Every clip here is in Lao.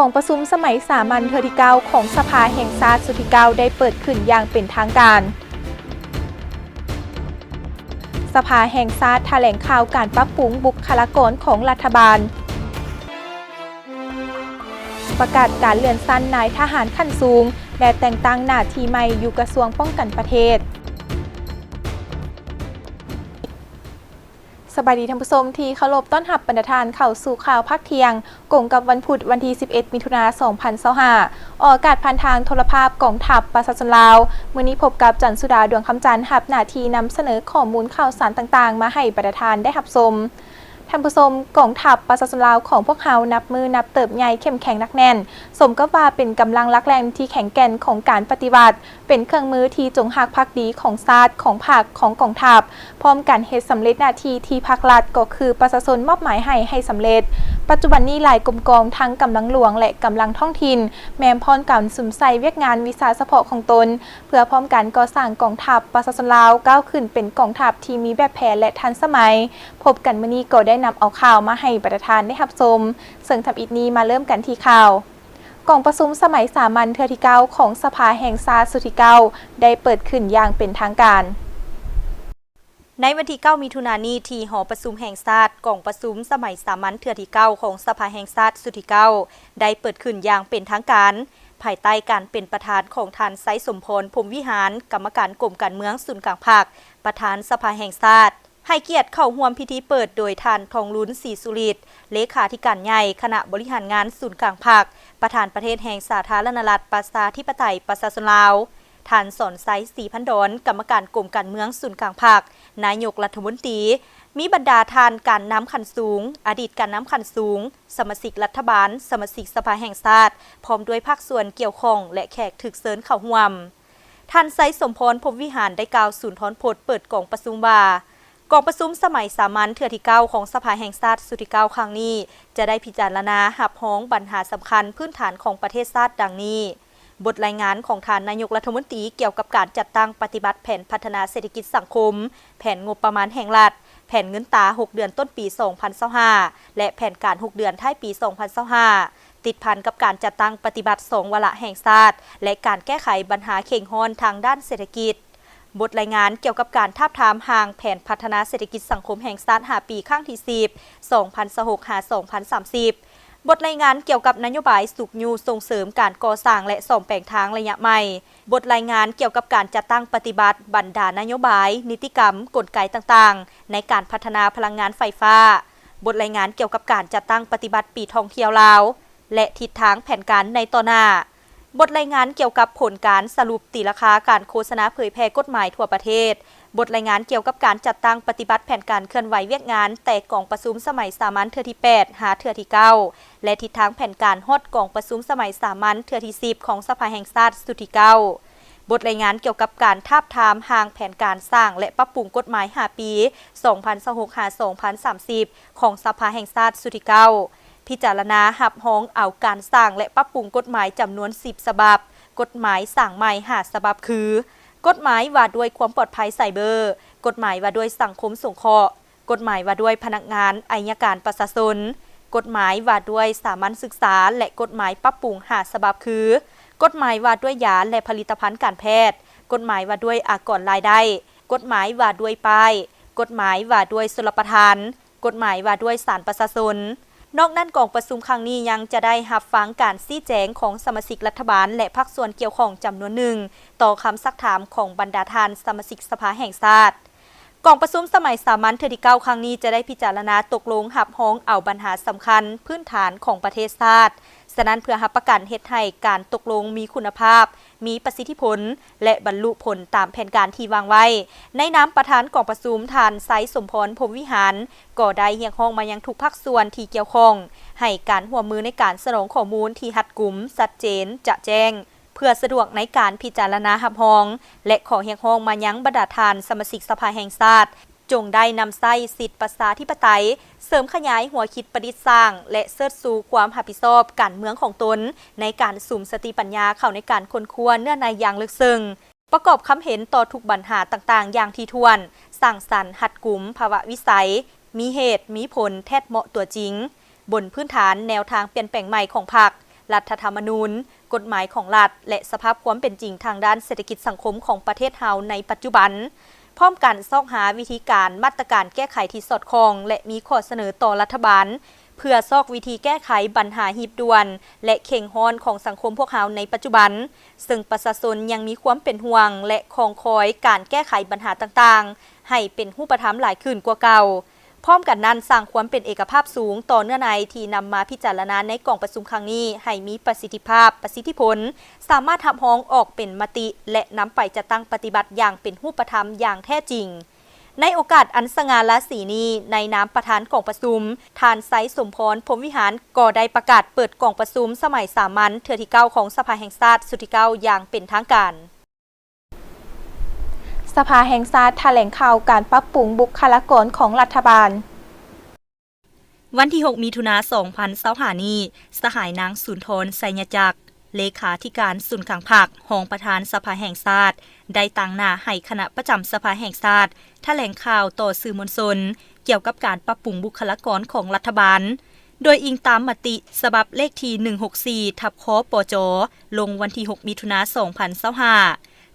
ກອງປະຊຸມສະໄໝສາມັນເທື່ອທີເກົ້າຂອງສະພາແຫ່ງຊາດຊຸດທີເກົ້າໄດ້ເປີດຂຶ້ນຢ່າງເປັນທາງການ. ສະພາແຫ່ງຊາດຖະແຫຼງຂ່າວການປັບປຸງບຸກຄະລາກອນຂອງລັດຖະບານ. ປະກາດການເລື່ອນຊັ້ນນາຍທະຫານຂັ້ນສູງ ແລະ ແຕ່ງຕັ້ງໜ້າທີ່ໃໝ່ຢູ່ກະຊວງປ້ອງກັນປະເທດ. ສະບາຍດີທ່ານຜູ້ຊົມທີ່ເຄົາລົບ, ຕ້ອນຮັບບັນດາທ່ານເຂົ້າສູ່ຂ່າວພາກທ່ຽງ ກົງກັບວັນພຸດ ວັນທີສິບເອັດ ມິຖຸນາ ສອງພັນຊາວຫ້າ ອອກອາກາດຜ່ານທາງໂທລະພາບກອງທັບປະຊາຊົນລາວ. ມື້ນີ້ພົບກັບຈັນສຸດາ ດວງຄຳຈັນ ຮັບໜ້າທີ່ນຳສະເໜີຂໍ້ມູນຂ່າວສານຕ່າງໆ ມາໃຫ້ບັນດາທ່ານໄດ້ຮັບຊົມ. ທ່ານຜູ້ຊົມ, ກອງທັບປະຊາຊົນລາວຂອງພວກເຮົານັບມື້ນັບເຕີບໃຫຍ່ເຂັ້ມແຂງໜັກແໜ້ນ, ສົມກັບວ່າເປັນກຳລັງຫຼັກແຫຼ່ງທີ່ແຂງແກ່ນຂອງການປະຕິວັດ, ເປັນເຄື່ອງມືທີ່ຈົງຮັກພັກດີຂອງຊາດ, ຂອງພັກ, ຂອງກອງທັບ, ພ້ອມກັນເຮັດສຳເລັດໜ້າທີ່ທີ່ພັກລັດ ກໍຄືປະຊາຊົນມອບໝາຍໃຫ້ ໃຫ້ສຳເລັດ. ປັດຈຸບັນນີ້ຫຼາຍກົມກອງ ທັງກຳລັງຫຼວງ ແລະ ກຳລັງທ້ອງຖິ່ນ ແມ່ນພ້ອມກັນສຸມໃສ່ວຽກງານວິຊາສະເພາະຂອງຕົນ ເພື່ອພ້ອມກັນກໍ່ສ້າງກອງທັບປະຊາຊົນລາວ ກ້າວຂຶ້ນເປັນກອງທັບທີ່ມີແບບແຜນ ແລະ ທັນສະໄໝ. ພົບກັນມື້ນີ້ກໍໄດ້ນຳເອົາຂ່າວມາໃຫ້ບັນດາທ່ານໄດ້ຮັບຊົມ, ເຊິ່ງທຳອິດນີ້ມາເລີ່ມກັນທີ່ຂ່າວ. ກອງປະຊຸມສະໄໝສາມັນເທື່ອທີເກົ້າຂອງສະພາແຫ່ງຊາດຊຸດທີເກົ້າໄດ້ເປີດຂຶ້ນຢ່າງເປັນທາງການ. ໃນວັນທີເກົ້າ ມິຖຸນານີ້ ທີ່ຫໍປະຊຸມແຫ່ງຊາດ, ກອງປະຊຸມສະໄໝສາມັນເທື່ອທີເກົ້າຂອງສະພາແຫ່ງຊາດຊຸດທີເກົ້າໄດ້ເປີດຂຶ້ນຢ່າງເປັນທາງການ ພາຍໃຕ້ການເປັນປະທານຂອງທ່ານ ໄຊສົມພອນ ພົມວິຫານ ກຳມະການກົມການເມືອງສູນກາງພັກ, ປະທານສະພາແຫ່ງຊາດ ໃຫ້ກຽດເຂົ້າຮ່ວມພິທີເປີດໂດຍທ່ານ ທອງລຸນ ສີສຸລິດ ເລຂາທິການໃຫຍ່ຄະນະບໍລິຫານງານສູນກາງພັກ, ປະທານປະເທດແຫ່ງສາທາລະນະລັດ ປະຊາທິປະໄຕ ປະຊາຊົນລາວ, ທ່ານ ສອນໄຊ ສີພັນດອນ ກຳມະການກົມການເມືອງສູນກາງພັກ, ນາຍົກລັດຖະມົນຕີ, ມີບັນດາທ່ານການນຳຂັ້ນສູງ, ອະດີດການນຳຂັ້ນສູງ, ສະມາຊິກລັດຖະບານ, ສະມາຊິກສະພາແຫ່ງຊາດ, ພ້ອມດ້ວຍພາກສ່ວນກ່ຽວຂ້ອງ ແລະ ແຂກຖືກເຊີນເຂົ້າຮ່ວມ. ທ່ານ ໄຊສົມພອນ ພົມວິຫານ ໄດ້ກ່າວສູນທອນພົດເປີດກອງປະຊຸມວ່າ, ກອງປະຊຸມສະໄໝສາມັນເທື່ອທີເກົ້າຂອງສະພາແຫ່ງຊາດຊຸດທີເກົ້າຄັ້ງນີ້ ຈະໄດ້ພິຈາລະນາຮັບຮອງບັນຫາສຳຄັນພື້ນຖານຂອງປະເທດຊາດດັ່ງນີ້: ບົດລາຍງານຂອງທ່ານນາຍົກລັດຖະມົນຕີກ່ຽວກັບການຈັດຕັ້ງປະຕິບັດແຜນພັດທະນາເສດຖະກິດສັງຄົມ, ແຜນງົບປະມານແຫ່ງລັດ, ແຜນເງິນຕາຫົກເດືອນຕົ້ນປີສອງພັນຊາວຫ້າ ແລະ ແຜນການຫົກເດືອນທ້າຍປີສອງພັນຊາວຫ້າ ຕິດພັນກັບການຈັດຕັ້ງປະຕິບັດສອງວາລະແຫ່ງຊາດ ແລະ ການແກ້ໄຂບັນຫາເຄັ່ງຮ້ອນທາງດ້ານເສດຖະກິດ. ບົດລາຍງານກ່ຽວກັບການທາບທາມຮ່າງແຜນພັດທະນາເສດຖະກິດສັງຄົມແຫ່ງຊາດຫ້າປີ ຄັ້ງທີສິບ ສອງພັນຊາວຫົກ ຫາ ສອງພັນສາມສິບ. ບົດລາຍງານກ່ຽວກັບນະໂຍບາຍຊຸກຍູ້ສົ່ງເສີມການກໍ່ສ້າງ ແລະ ສ້ອມແປງທາງໄລຍະໃໝ່. ບົດລາຍງານກ່ຽວກັບການຈັດຕັ້ງປະຕິບັດບັນດານະໂຍບາຍ, ນິຕິກຳ, ກົນໄກຕ່າງໆ ໃນການພັດທະນາພະລັງງານໄຟຟ້າ. ບົດລາຍງານກ່ຽວກັບການຈັດຕັ້ງປະຕິບັດປີທ່ອງທ່ຽວລາວ ແລະ ທິດທາງແຜນການໃນຕໍ່ໜ້າ. ບົດລາຍງານກ່ຽວກັບຜົນການສະຫຼຸບຕີລາຄາການໂຄສະນາເຜີຍແຜ່ກົດໝາຍທົ່ວປະເທດ. ບົດລາຍງານກ່ຽວກັບການຈັດຕັ້ງປະຕິບັດແຜນການເຄື່ອນໄຫວວຽກງານແຕ່ກອງປະຊຸມສະໄໝສາມັນເທື່ອທີແປດ ຫາ ເທື່ອທີເກົ້າ ແລະ ທິດທາງແຜນການຮອດກອງປະຊຸມສະໄໝສາມັນເທື່ອທີສິບຂອງສະພາແຫ່ງຊາດຊຸດທີເກົ້າ. ບົດລາຍງານກ່ຽວກັບການທາບທາມຮ່າງແຜນການສ້າງ ແລະ ປັບປຸງກົດໝາຍຫ້າປີ ສອງພັນຊາວຫົກ ຫາ ສອງພັນສາມສິບ ຂອງສະພາແຫ່ງຊາດຊຸດທີເກົ້າ ພິຈາລະນາຮັບຮອງເອົາການສ້າງ ແລະ ປັບປຸງກົດໝາຍຈຳນວນສິບສະບັບ, ກົດໝາຍສ້າງໃໝ່ຫ້າສະບັບ ຄື ກົດໝາຍວ່າດ້ວຍຄວາມປອດໄພໄຊເບີ, ກົດໝາຍວ່າດ້ວຍສັງຄົມສົງເຄາະ, ກົດໝາຍວ່າດ້ວຍພະນັກງານໄອຍະການປະຊາຊົນ, ກົດໝາຍວ່າດ້ວຍສາມັນສຶກສາ ແລະ ກົດໝາຍປັບປຸງຫ້າສະບັບ ຄື ກົດໝາຍວ່າດ້ວຍຢາ ແລະ ຜະລິດຕະພັນການແພດ, ກົດໝາຍວ່າດ້ວຍອາກອນລາຍໄດ້, ກົດໝາຍວ່າດ້ວຍປ້າຍ, ກົດໝາຍວ່າດ້ວຍຊົນລະປະທານ, ກົດໝາຍວ່າດ້ວຍສານປະຊາຊົນ. ນອກນັ້ນ, ກອງປະຊຸມຄັ້ງນີ້ຍັງຈະໄດ້ຮັບຟັງການຊີ້ແຈງຂອງສະມາຊິກລັດຖະບານ ແລະ ພາກສ່ວນກ່ຽວຂ້ອງຈຳນວນໜຶ່ງ ຕໍ່ຄຳຊັກຖາມຂອງບັນດາທ່ານສະມາຊິກສະພາແຫ່ງຊາດ. ກອງປະຊຸມສະໄໝສາມັນເທື່ອທີເກົ້າຄັ້ງນີ້ຈະໄດ້ພິຈາລະນາຕົກລົງຮັບຮອງເອົາບັນຫາສຳຄັນພື້ນຖານຂອງປະເທດຊາດ. ສະນັ້ນ, ເພື່ອຮັບປະກັນເຮັດໃຫ້ການຕົກລົງມີຄຸນນະພາບ, ມີປະສິດທິຜົນ ແລະ ບັນລຸຜົນຕາມແຜນການທີ່ວາງໄວ້, ໃນນາມປະທານກອງປະຊຸມ, ທ່ານ ໄຊສົມພອນ ພົມວິຫານ ກໍໄດ້ຮຽກຮ້ອງມາຍັງທຸກພາກສ່ວນທີ່ກ່ຽວຂ້ອງ ໃຫ້ການຮ່ວມມືໃນການສະໜອງຂໍ້ມູນທີ່ຮັດກຸມ, ຊັດເຈນ, ຈະແຈ້ງ, ເພື່ອສະດວກໃນການພິຈາລະນາຮັບຮອງ ແລະ ຂໍຮຽກຮ້ອງມາຍັງບັນດາທ່ານສະມາຊິກສະພາແຫ່ງຊາດ ຈົ່ງໄດ້ນຳໃຊ້ສິດປະຊາທິປະໄຕ, ເສີມຂະຫຍາຍຫົວຄິດປະດິດສ້າງ ແລະ ເຊີດຊູຄວາມຮັບຜິດຊອບການເມືອງຂອງຕົນ ໃນການສຸມສະຕິປັນຍາເຂົ້າໃນການຄົ້ນຄວ້າເນື້ອໃນຢ່າງເລິກເຊິ່ງ, ປະກອບຄຳເຫັນຕໍ່ທຸກບັນຫາຕ່າງໆຢ່າງຖີ່ຖ້ວນ, ສ້າງສັນ, ຮັດກຸມ, ພາວະວິໄສ, ມີເຫດ, ມີຜົນ, ແທດເໝາະຕົວຈິງ, ບົນພື້ນຖານແນວທາງປ່ຽນແປງໃໝ່ຂອງພັກ, ລັດຖະທຳມະນູນ, ກົດໝາຍຂອງລັດ ແລະ ສະພາບຄວາມເປັນຈິງທາງດ້ານເສດຖະກິດສັງຄົມຂອງປະເທດເຮົາໃນປັດຈຸບັນ, ພ້ອມກັນຊອກຫາວິທີການ, ມາດຕະການແກ້ໄຂທີ່ສອດຄ່ອງ ແລະ ມີຂໍ້ສະເໜີຕໍ່ລັດຖະບານ ເພື່ອຊອກວິທີແກ້ໄຂບັນຫາຮີບດ່ວນ ແລະ ເຄັ່ງຮ້ອນຂອງສັງຄົມພວກເຮົາໃນປັດຈຸບັນ, ເຊິ່ງປະຊາຊົນຍັງມີຄວາມເປັນຫ່ວງ ແລະ ຄອງຄອຍການແກ້ໄຂບັນຫາຕ່າງໆ ໃຫ້ເປັນຮູບປະທຳຫຼາຍຂຶ້ນກວ່າເກົ່າ. ພ້ອມກັນນັ້ນ, ສ້າງຄວາມເປັນເອກະພາບສູງຕໍ່ເນື້ອໃນທີ່ນຳມາພິຈາລະນາໃນກອງປະຊຸມຄັ້ງນີ້ໃຫ້ມີປະສິດທິພາບ, ປະສິດທິຜົນ, ສາມາດຮັບຮອງອອກເປັນມະຕິ ແລະ ນຳໄປຈັດຕັ້ງປະຕິບັດຢ່າງເປັນຮູບປະທຳຢ່າງແທ້ຈິງ. ໃນໂອກາດອັນສະຫງ່າລາສີນີ້, ໃນນາມປະທານກອງປະຊຸມ, ທ່ານ ໄຊສົມພອນ ພົມວິຫານ ກໍໄດ້ປະກາດເປີດກອງປະຊຸມສະໄໝສາມັນເທື່ອທີເກົ້າຂອງສະພາແຫ່ງຊາດຊຸດທີເກົ້າຢ່າງເປັນທາງການ. ສະພາແຫ່ງຊາດຖະແຫຼງຂ່າວການປັບປຸງບຸກຄະລາກອນຂອງລັດຖະບານ. ວັນທີຫົກ ມິຖຸນາ ສອງພັນຊາວຫ້ານີ້, ສະຫາຍນາງ ສຸນທອນ ໄຊຍະຈັກ ເລຂາທິການສູນກາງພັກ, ຮອງປະທານສະພາແຫ່ງຊາດ ໄດ້ຕາງໜ້າໃຫ້ຄະນະປະຈຳສະພາແຫ່ງຊາດຖະແຫຼງຂ່າວຕໍ່ສື່ມວນຊົນ ກ່ຽວກັບການປັບປຸງບຸກຄະລາກອນຂອງລັດຖະບານ, ໂດຍອີງຕາມມະຕິສະບັບເລກທີ ໜຶ່ງຫົກສີ່ ທັບ ຄປຈ ລົງວັນທີຫົກ ມິຖຸນາ ສອງພັນຊາວຫ້າ.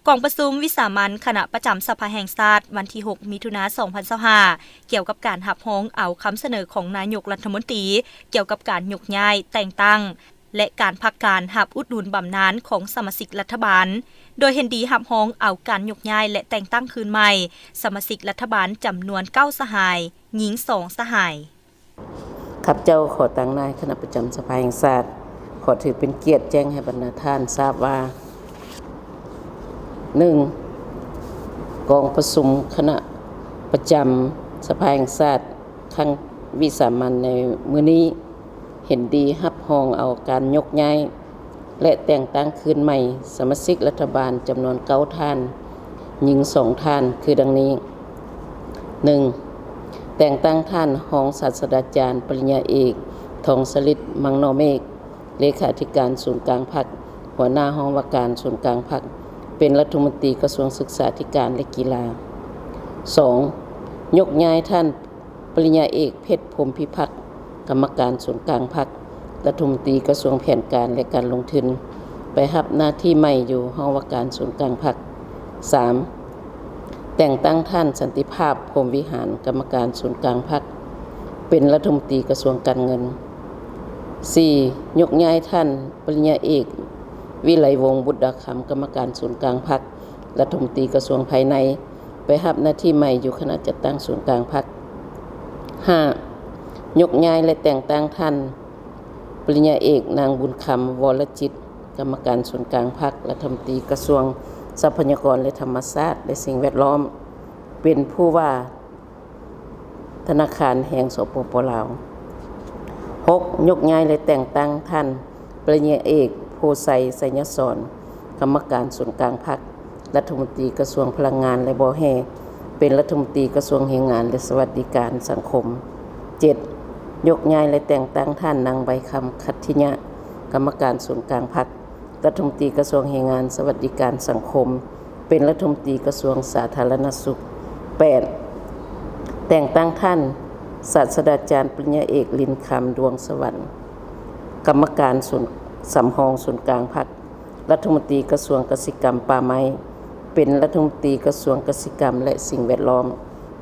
ກອງປະຊຸມວິສາມັນຄະນະປະຈຳສະພາແຫ່ງຊາດ ວັນທີຫົກ ມິຖຸນາ ສອງພັນຊາວຫ້າ ກ່ຽວກັບການຮັບຮອງເອົາຄຳສະເໜີຂອງນາຍົກລັດຖະມົນຕີ ກ່ຽວກັບການຍົກຍ້າຍ, ແຕ່ງຕັ້ງ ແລະ ການພັກການຮັບອຸດໜູນບຳນານຂອງສະມາຊິກລັດຖະບານ, ໂດຍເຫັນດີຮັບຮອງເອົາການຍົກຍ້າຍ ແລະ ແຕ່ງຕັ້ງຄືນໃໝ່ສະມາຊິກລັດຖະບານຈຳນວນເກົ້າສະຫາຍ, ຍິງສອງສະຫາຍ. ຂ້າພະເຈົ້າຂໍຕາງໜ້າໃຫ້ຄະນະປະຈຳສະພາແຫ່ງຊາດ, ຂໍຖືເປັນກຽດແຈ້ງໃຫ້ບັນດາທ່ານຊາບວ່າ, ໜຶ່ງ ກອງປະຊຸມຄະນະປະຈຳສະພາແຫ່ງຊາດຄັ້ງວິສາມັນໃນມື້ນີ້ ເຫັນດີຮັບຮອງເອົາການຍົກຍ້າຍ ແລະ ແຕ່ງຕັ້ງຄືນໃໝ່ສະມາຊິກລັດຖະບານຈຳນວນເກົ້າທ່ານ, ຍິງສອງທ່ານ ຄືດັ່ງນີ້, ໜຶ່ງ ແຕ່ງຕັ້ງທ່ານຮອງສາດສະດາຈານ ປະລິນຍາເອກ ທອງສະລິດ ມັງນໍເມກ ເລຂາທິການສູນກາງພັກ, ຫົວໜ້າຫ້ອງວ່າການສູນກາງພັກ ເປັນລັດຖະມົນຕີກະຊວງສຶກສາທິການ ແລະ ກິລາ. ສອງ ຍົກຍ້າຍທ່ານ ປະລິນຍາເອກ ເພັດ ພົມພິພັກ ກຳມະການສູນກາງພັກ, ລັດຖະມົນຕີກະຊວງແຜນການ ແລະ ການລົງທຶນ ໄປຮັບໜ້າທີ່ໃໝ່ຢູ່ຫ້ອງວ່າການສູນກາງພັກ. ສາມ ແຕ່ງຕັ້ງທ່ານ ສັນຕິພາບ ພົມວິຫານ ກຳມະການສູນກາງພັກ ເປັນລັດຖະມົນຕີກະຊວງການເງິນ. ສີ່ ຍົກຍ້າຍທ່ານ ປະລິນຍາເອກ ວິໄລວົງ ບຸດດາຄຳ ກຳມະການສູນກາງພັກ, ລັດຖະມົນຕີກະຊວງພາຍໃນ ໄປຮັບໜ້າທີ່ໃໝ່ຢູ່ຄະນະຈັດຕັ້ງສູນກາງພັກ. ຫ້າ ຍົກຍ້າຍ ແລະ ແຕ່ງຕັ້ງທ່ານ ປະລິນຍາເອກ ນາງ ບຸນຄຳ ວໍລະຈິດ ກຳມະການສູນກາງພັກ, ລັດຖະມົນຕີກະຊວງຊັບພະຍາກອນ ແລະ ທຳມະຊາດ ແລະ ສິ່ງແວດລ້ອມ ເປັນຜູ້ວ່າ ທະນາຄານແຫ່ງ ສປປ ລາວ. ຫົກ ຍົກຍ້າຍ ແລະ ແຕ່ງຕັ້ງທ່ານ ປະລິນຍາເອກ ໂພໄຊ ໄຊຍະສອນ ກຳມະການສູນກາງພັກ, ລັດຖະມົນຕີກະຊວງພະລັງງານ ແລະ ບໍ່ແຮ່ ເປັນລັດຖະມົນຕີກະຊວງແຮງງານ ແລະ ສະຫວັດດີການສັງຄົມ. ເຈັດ ຍົກຍ້າຍ ແລະ ແຕ່ງຕັ້ງທ່ານ ນາງ ໃບຄຳ ຂັດທິຍະ ກຳມະການສູນກາງພັກ, ລັດຖະມົນຕີກະຊວງແຮງງານ ສະຫວັດດີການສັງຄົມ ເປັນລັດຖະມົນຕີກະຊວງສາທາລະນະສຸກ. ແປດ ແຕ່ງຕັ້ງທ່ານ ສາດສະດາຈານ ປະລິນຍາເອກ ລິນຄຳ ດວງສະຫວັນ ກຳມະການສູນ ສຳຮອງສູນກາງພັກ, ລັດຖະມົນຕີກະຊວງກະສິກຳ ປ່າໄມ້ ເປັນລັດຖະມົນຕີກະຊວງກະສິກຳ ແລະ ສິ່ງແວດລ້ອມ.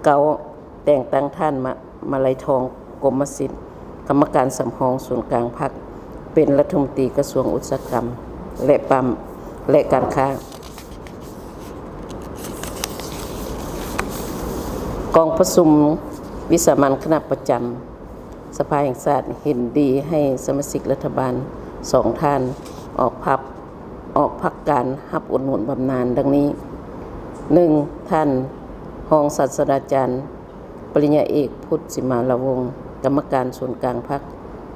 ເກົ້າ ແຕ່ງຕັ້ງທ່ານ ມະ ມາໄລທອງ ກົມມະສິດ ກຳມະການສຳຮອງສູນກາງພັກ ເປັນລັດຖະມົນຕີກະຊວງອຸດສາຫະກຳ ແລະ ປ້ຳ ແລະ ການຄ້າ. ກອງປະຊຸມວິສາມັນຄະນະປະຈຳສະພາແຫ່ງຊາດເຫັນດີໃຫ້ສະມາຊິກລັດຖະບານສອງທ່ານອອກພັກ ອອກພັກການຮັບອຸດໜູນບຳນານດັ່ງນີ້, ໜຶ່ງ ທ່ານຮອງສາດສະດາຈານ ປະລິນຍາເອກ ພຸດ ສີມາລາວົງ ກຳມະການສູນກາງພັກ,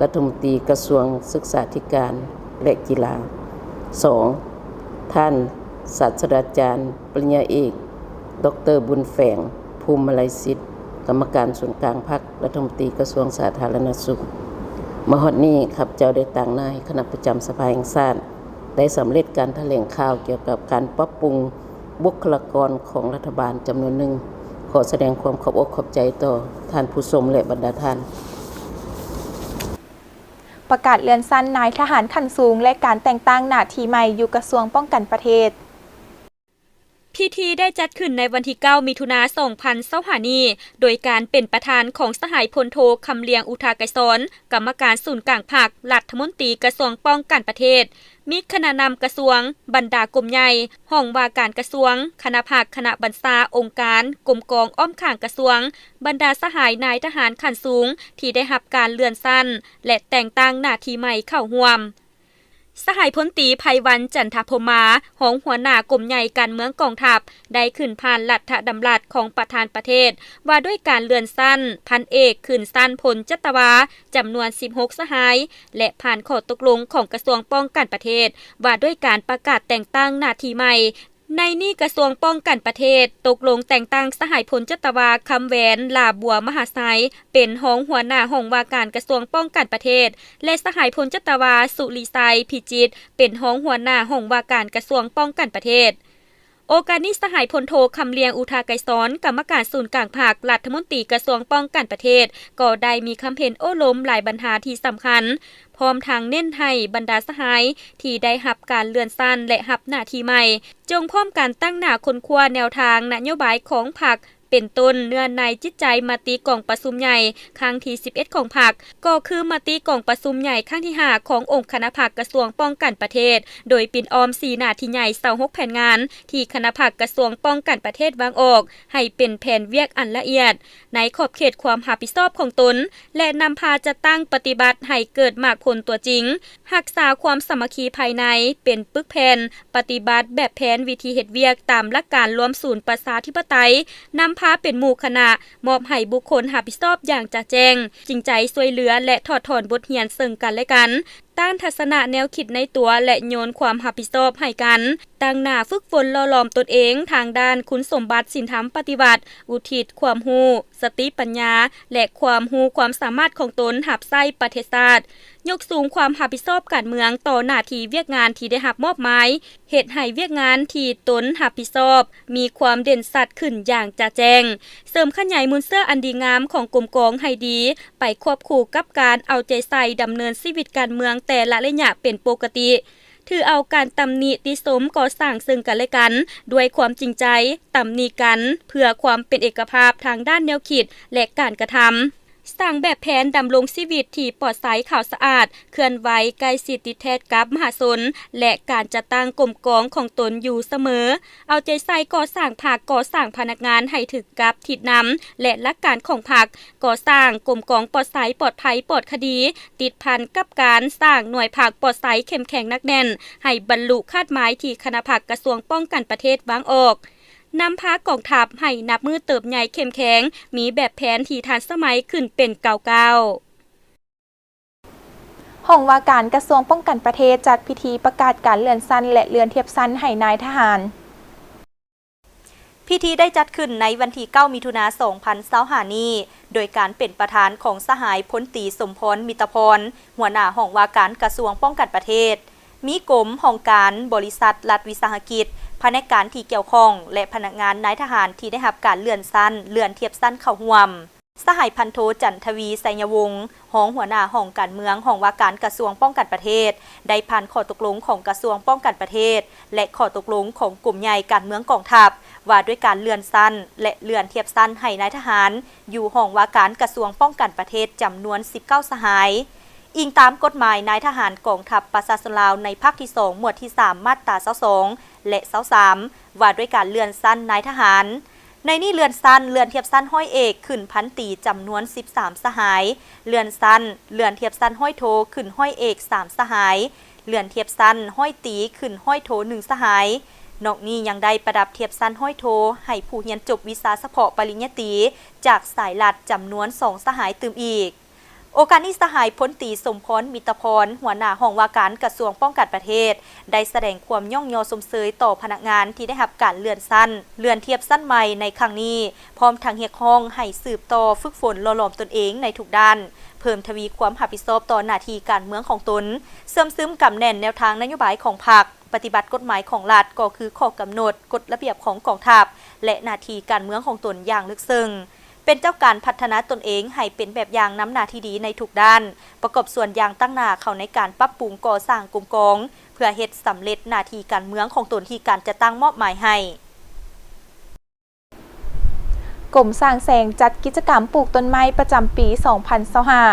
ລັດຖະມົນຕີກະຊວງສຶກສາທິການ ແລະ ກິລາ. ສອງ ທ່ານສາດສະດາຈານ ປະລິນຍາເອກ ດອກເຕີ ບຸນແຝງ ພູມມະໄລສິດ ກຳມະການສູນກາງພັກ, ລັດຖະມົນຕີກະຊວງສາທາລະນະສຸກ. ມາຮອດນີ້ ຂ້າພະເຈົ້າໄດ້ຕາງໜ້າໃຫ້ຄະນະປະຈຳສະພາແຫ່ງຊາດ ໄດ້ສຳເລັດການຖະແຫຼງຂ່າວກ່ຽວກັບການປັບປຸງບຸກຄະລາກອນຂອງລັດຖະບານຈຳນວນໜຶ່ງ. ຂໍສະແດງຄວາມຂອບອົກຂອບໃຈຕໍ່ທ່ານຜູ້ຊົມ ແລະ ບັນດາທ່ານ. ປະກາດເລື່ອນຊັ້ນນາຍທະຫານຂັ້ນສູງ ແລະ ການແຕ່ງຕັ້ງໜ້າທີ່ໃໝ່ຢູ່ກະຊວງປ້ອງກັນປະເທດ. ພິທີໄດ້ຈັດຂຶ້ນໃນວັນທີເກົ້າ ມິຖຸນາ ສອງພັນຊາວຫ້ານີ້ ໂດຍການເປັນປະທານຂອງສະຫາຍພົນໂທ ຄຳລຽງ ອຸທາໄກສອນ ກຳມະການສູນກາງພັກ, ລັດຖະມົນຕີກະຊວງປ້ອງກັນປະເທດ, ມີຄະນະນຳກະຊວງ, ບັນດາກົມໃຫຍ່, ຫ້ອງວ່າການກະຊວງ, ຄະນະພັກ, ຄະນະບັນຊາ, ອົງການ, ກົມກອງອ້ອມຂ້າງກະຊວງ, ບັນດາສະຫາຍນາຍທະຫານຂັ້ນສູງທີ່ໄດ້ຮັບການເລື່ອນຊັ້ນ ແລະ ແຕ່ງຕັ້ງໜ້າທີ່ໃໝ່ເຂົ້າຮ່ວມ. ສະຫາຍພົນຕີ ໄພວັນ ຈັນທະພົມມາ ຮອງຫົວໜ້າກົມໃຫຍ່ການເມືອງກອງທັບ ໄດ້ຂຶ້ນຜ່ານລັດຖະດຳລັດຂອງປະທານປະເທດ ວ່າດ້ວຍການເລື່ອນຊັ້ນພັນເອກຂຶ້ນຊັ້ນພົນຈັດຕະວາ ຈຳນວນສິບຫົກສະຫາຍ ແລະ ຜ່ານຂໍ້ຕົກລົງຂອງກະຊວງປ້ອງກັນປະເທດ ວ່າດ້ວຍການປະກາດແຕ່ງຕັ້ງໜ້າທີ່ໃໝ່. ໃນນີ້ກະຊວງປ້ອງກັນປະເທດຕົກລົງແຕ່ງຕັ້ງສະຫາຍພົນຈັດຕະວາ ຄຳແຫວນ ຫຼ້າບົວມະຫາໄຊ ເປັນຮອງຫົວໜ້າຫ້ອງວ່າການກະຊວງປ້ອງກັນປະເທດ ແລະ ສະຫາຍພົນຈັດຕະວາ ສຸລິໄຊ ພິຈິດ ເປັນຮອງຫົວໜ້າຫ້ອງວ່າການກະຊວງປ້ອງກັນປະເທດ. ໂອກາດນີ້ ສະຫາຍພົນໂທ ຄຳລຽງ ອຸທາໄກສອນ ກຳມະການສູນກາງພັກ, ລັດຖະມົນຕີກະຊວງປ້ອງກັນປະເທດ ກໍໄດ້ມີຄຳເຫັນໂອ້ລົມຫຼາຍບັນຫາທີ່ສຳຄັນ, ພ້ອມທັງເນັ້ນໃຫ້ບັນດາສະຫາຍທີ່ໄດ້ຮັບການເລື່ອນຊັ້ນ ແລະ ຮັບໜ້າທີ່ໃໝ່ ຈົ່ງພ້ອມກັນຕັ້ງໜ້າຄົ້ນຄວ້າແນວທາງນະໂຍບາຍຂອງພັກ ເປັນຕົ້ນ ເນື້ອໃນຈິດໃຈມະຕິກອງປະຊຸມໃຫຍ່ຄັ້ງທີສິບເອັດຂອງພັກ ກໍຄືມະຕິກອງປະຊຸມໃຫຍ່ຄັ້ງທີຫ້າຂອງອົງຄະນະພັກກະຊວງປ້ອງກັນປະເທດ ໂດຍປິ່ນອ້ອມສີ່ໜ້າທີ່ໃຫຍ່ ຊາວຫົກແຜນງານ ທີ່ຄະນະພັກກະຊວງປ້ອງກັນປະເທດວາງອອກ ໃຫ້ເປັນແຜນວຽກອັນລະອຽດ ໃນຂອບເຂດຄວາມຮັບຜິດຊອບຂອງຕົນ ແລະ ນຳພາຈັດຕັ້ງປະຕິບັດໃຫ້ເກີດໝາກຜົນຕົວຈິງ, ຮັກສາຄວາມສາມັກຄີພາຍໃນເປັນປຶກແຜ່ນ, ປະຕິບັດແບບແຜນວິທີເຮັດວຽກຕາມຫຼັກການລວມສູນປະຊາທິປະໄຕ, ນຳພາເປັນໝູ່ຄະນະ, ມອບໃຫ້ບຸກຄົນຮັບຜິດຊອບຢ່າງຈະແຈ້ງ, ຈິງໃຈຊ່ວຍເຫຼືອ ແລະ ຖອດຖອນບົດຮຽນເຊິ່ງກັນແລະກັນ, ຕ້ານທັດສະນະແນວຄິດໃນຕົວ ແລະ ໂຍນຄວາມຮັບຜິດຊອບໃຫ້ກັນ, ຕັ້ງໜ້າຝຶກຝົນຫຼໍ່ຫຼອມຕົນເອງທາງດ້ານຄຸນສົມບັດສິນທຳປະຕິວັດ, ອຸທິດຄວາມຮູ້, ສະຕິປັນຍາ ແລະ ຄວາມຮູ້ຄວາມສາມາດຂອງຕົນຮັບໃຊ້ປະເທດຊາດ, ຍົກສູງຄວາມຮັບຜິດຊອບການເມືອງຕໍ່ໜ້າທີ່ວຽກງານທີ່ໄດ້ຮັບມອບໝາຍ, ເຮັດໃຫ້ວຽກງານທີ່ຕົນຮັບຜິດຊອບມີຄວາມເດັ່ນຊັດຂຶ້ນຢ່າງຈະແຈ້ງ, ເສີມຂະຫຍາຍມູນເຊື້ອອັນດີງາມຂອງກົມກອງໃຫ້ດີ ໄປຄວບຄູ່ກັບການເອົາໃຈໃສ່ດຳເນີນຊີວິດການເມືອງແຕ່ລະໄລຍະເປັນປົກກະຕິ. ຖືເອົາການຕຳໜິຕິຊົມກໍ່ສ້າງເຊິ່ງກັນແລະກັນດ້ວຍຄວາມຈິງໃຈ, ຕຳໜິກັນເພື່ອຄວາມເປັນເອກະພາບທາງດ້ານແນວຄິດ ແລະ ການກະທຳ, ສ້າງແບບແຜນດຳລົງຊີວິດທີ່ປອດໃສຂາວສະອາດ, ເຄື່ອນໄຫວໃກ້ຊິດຕິດແທດກັບມະຫາຊົນ ແລະ ການຈັດຕັ້ງກົມກອງຂອງຕົນຢູ່ສະເໝີ, ເອົາໃຈໃສ່ກໍ່ສ້າງພັກ, ກໍ່ສ້າງພະນັກງານໃຫ້ຖືກກັບທິດນຳ ແລະ ຫຼັກການຂອງພັກ, ກໍ່ສ້າງກົມກອງປອດໃສ, ປອດໄພ, ປອດຄະດີ, ຕິດພັນກັບການສ້າງໜ່ວຍພັກປອດໃສເຂັ້ມແຂງໜັກແໜ້ນ ໃຫ້ບັນລຸຄາດໝາຍທີ່ຄະນະພັກກະຊວງປ້ອງກັນປະເທດວາງອອກ, ນຳພາກອງທັບໃຫ້ນັບມື້ເຕີບໃຫຍ່ເຂັ້ມແຂງ, ມີແບບແຜນທີ່ທັນສະໄໝຂຶ້ນເປັນກ້າວໆ. ຫ້ອງວ່າການກະຊວງປ້ອງກັນປະເທດ ຈັດພິທີປະກາດການເລື່ອນຊັ້ນ ແລະ ເລື່ອນທຽບຊັ້ນໃຫ້ນາຍທະຫານ. ພິທີໄດ້ຈັດຂຶ້ນໃນວັນທີເກົ້າ ມິຖຸນາ ສອງພັນຊາວຫ້ານີ້ ໂດຍການເປັນປະທານຂອງສະຫາຍພົນຕີ ສົມພອນ ມິດຕະພອນ ຫົວໜ້າຫ້ອງວ່າການກະຊວງປ້ອງກັນປະເທດ, ມີກົມ, ຫ້ອງການ, ບໍລິສັດ, ລັດວິສາຫະກິດ, ພະແນກການທີ່ກ່ຽວຂ້ອງ ແລະ ພະນັກງານນາຍທະຫານທີ່ໄດ້ຮັບການເລື່ອນຊັ້ນ, ເລື່ອນທຽບຊັ້ນເຂົ້າຮ່ວມ. ສະຫາຍພັນໂທ ຈັນທະວີ ໄຊຍະວົງ ຮອງຫົວໜ້າຫ້ອງການເມືອງ ຫ້ອງວ່າການກະຊວງປ້ອງກັນປະເທດ ໄດ້ຜ່ານຂໍ້ຕົກລົງຂອງກະຊວງປ້ອງກັນປະເທດ ແລະ ຂໍ້ຕົກລົງຂອງກົມໃຫຍ່ການເມືອງກອງທັບ ວ່າດ້ວຍການເລື່ອນຊັ້ນ ແລະ ເລື່ອນທຽບຊັ້ນໃຫ້ນາຍທະຫານ ຢູ່ຫ້ອງວ່າການກະຊວງປ້ອງກັນປະເທດ ຈຳນວນສິບເກົ້າສະຫາຍ. ອີງຕາມກົດໝາຍນາຍທະຫານກອງທັບປະຊາຊົນລາວ ໃນພາກທີສອງ ໝວດທີສາມ ມາດຕາຊາວສອງ ແລະ ຊາວສາມ ວ່າດ້ວຍການເລື່ອນຊັ້ນນາຍທະຫານ. ໃນນີ້ເລື່ອນຊັ້ນ, ເລື່ອນທຽບຊັ້ນຮ້ອຍເອກຂຶ້ນພັນຕີ ຈຳນວນສິບສາມສະຫາຍ, ເລື່ອນຊັ້ນ, ເລື່ອນທຽບຊັ້ນຮ້ອຍໂທຂຶ້ນຮ້ອຍເອກສາມສະຫາຍ, ເລື່ອນທຽບຊັ້ນຮ້ອຍຕີຂຶ້ນຮ້ອຍໂທໜຶ່ງສະຫາຍ. ນອກນີ້ຍັງໄດ້ປະດັບທຽບຊັ້ນຮ້ອຍໂທໃຫ້ຜູ້ຮຽນຈົບວິຊາສະເພາະປະລິນຍາຕີຈາກສາຍລັດ ຈຳນວນສອງສະຫາຍຕື່ມອີກ. ໂອກາດນີ້ ສະຫາຍພົນຕີ ສົມພອນ ມິດຕະພອນ ຫົວໜ້າຫ້ອງວ່າການກະຊວງປ້ອງກັນປະເທດ ໄດ້ສະແດງຄວາມຍ້ອງຍໍຊົມເຊີຍຕໍ່ພະນັກງານທີ່ໄດ້ຮັບການເລື່ອນຊັ້ນ, ເລື່ອນທຽບຊັ້ນໃໝ່ໃນຄັ້ງນີ້, ພ້ອມທັງຮຽກຮ້ອງໃຫ້ສືບຕໍ່ຝຶກຝົນຫຼໍ່ຫຼອມຕົນເອງໃນທຸກດ້ານ, ເພີ່ມທະວີຄວາມຮັບຜິດຊອບຕໍ່ໜ້າທີ່ການເມືອງຂອງຕົນ, ເຊື່ອມຊຶມກຳແໜ້ນແນວທາງນະໂຍບາຍຂອງພັກ, ປະຕິບັດກົດໝາຍຂອງລັດ ກໍຄືຂໍ້ກຳນົດ, ກົດລະບຽບຂອງກອງທັບ ແລະ ໜ້າທີ່ການເມືອງຂອງຕົນຢ່າງເລິກເຊິ່ງ. ປັນເຈົ້າການພັດທະນາຕົນເອງໃຫ້ເປັນແບບຢ່າງນຳໜ້າທີ່ດີໃນທຸກດ້ານ, ປະກອບສ່ວນຢ່າງຕັ້ງໜ້າເຂົ້າໃນການປັບປຸງກໍ່ສ້າງກົມກອງ ເພື່ອເຮັດສຳເລັດໜ້າທີ່ການເມືອງຂອງຕົນທີ່ການຈັດຕັ້ງມອບໝາຍໃຫ້. ກົມສ້າງແສງຈັດກິດຈະກຳປູກຕົ້ນໄມ້ປະຈຳປີສອງພັນຊາວຫ້າ.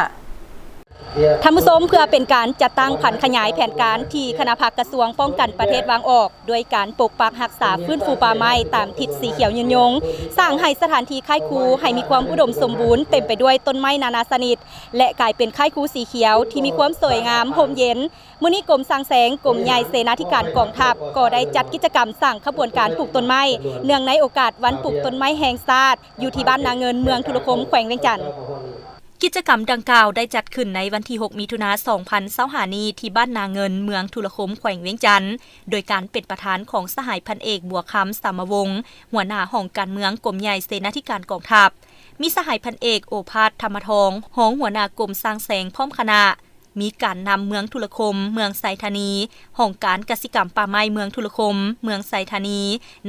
ທ່ານຜູ້ຊົມ, ເພື່ອເປັນການຈັດຕັ້ງຜັນຂະຫຍາຍແຜນການທີ່ຄະນະພັກກະຊວງປ້ອງກັນປະເທດວາງອອກ ດ້ວຍການປົກປັກຮັກສາຟື້ນຟູປ່າໄມ້ຕາມທິດສີຂຽວຍືນຍົງ, ສ້າງໃຫ້ສະຖານທີ່ຄ້າຍຄູໃຫ້ມີຄວາມອຸດົມສົມບູນ ເຕັມໄປດ້ວຍຕົ້ນໄມ້ນານາຊະນິດ ແລະ ກາຍເປັນຄ້າຍຄູສີຂຽວທີ່ມີຄວາມສວຍງາມ, ຮົ່ມເຢັນ. ມື້ນີ້ກົມສ້າງແສງ ກົມໃຫຍ່ເສນາທິການກອງທັບ ກໍໄດ້ຈັດກິດຈະກຳສ້າງຂະບວນການປູກຕົ້ນໄມ້ ເນື່ອງໃນໂອກາດວັນປູກຕົ້ນໄມ້ແຫ່ງຊາດ ຢູ່ທີ່ບ້ານນາເງິນ ເມືອງທຸລະຄົມ ແຂວງວຽງຈັນ. ກິດຈະກຳດັ່ງກ່າວໄດ້ຈັດຂຶ້ນໃນວັນທີຫົກ ມິຖຸນາ ສອງພັນຊາວຫ້ານີ້ ທີ່ບ້ານນາເງິນ ເມືອງທຸລະຄົມ ແຂວງວຽງຈັນ ໂດຍການເປັນປະທານຂອງສະຫາຍພັນເອກ ບົວຄຳ ສາມະວົງ ຫົວໜ້າຫ້ອງການເມືອງ ກົມໃຫຍ່ເສນາທິການກອງທັບ, ມີສະຫາຍພັນເອກ ໂອພາດ ທຳມະທອງ ຮອງຫົວໜ້າກົມສ້າງແສງ ພ້ອມຄະນະ, ມີການນຳເມືອງທຸລະຄົມ, ເມືອງໄຊທານີ, ຫ້ອງການກະສິກຳປ່າໄມ້ເມືອງທຸລະຄົມ, ເມືອງໄຊທານີ,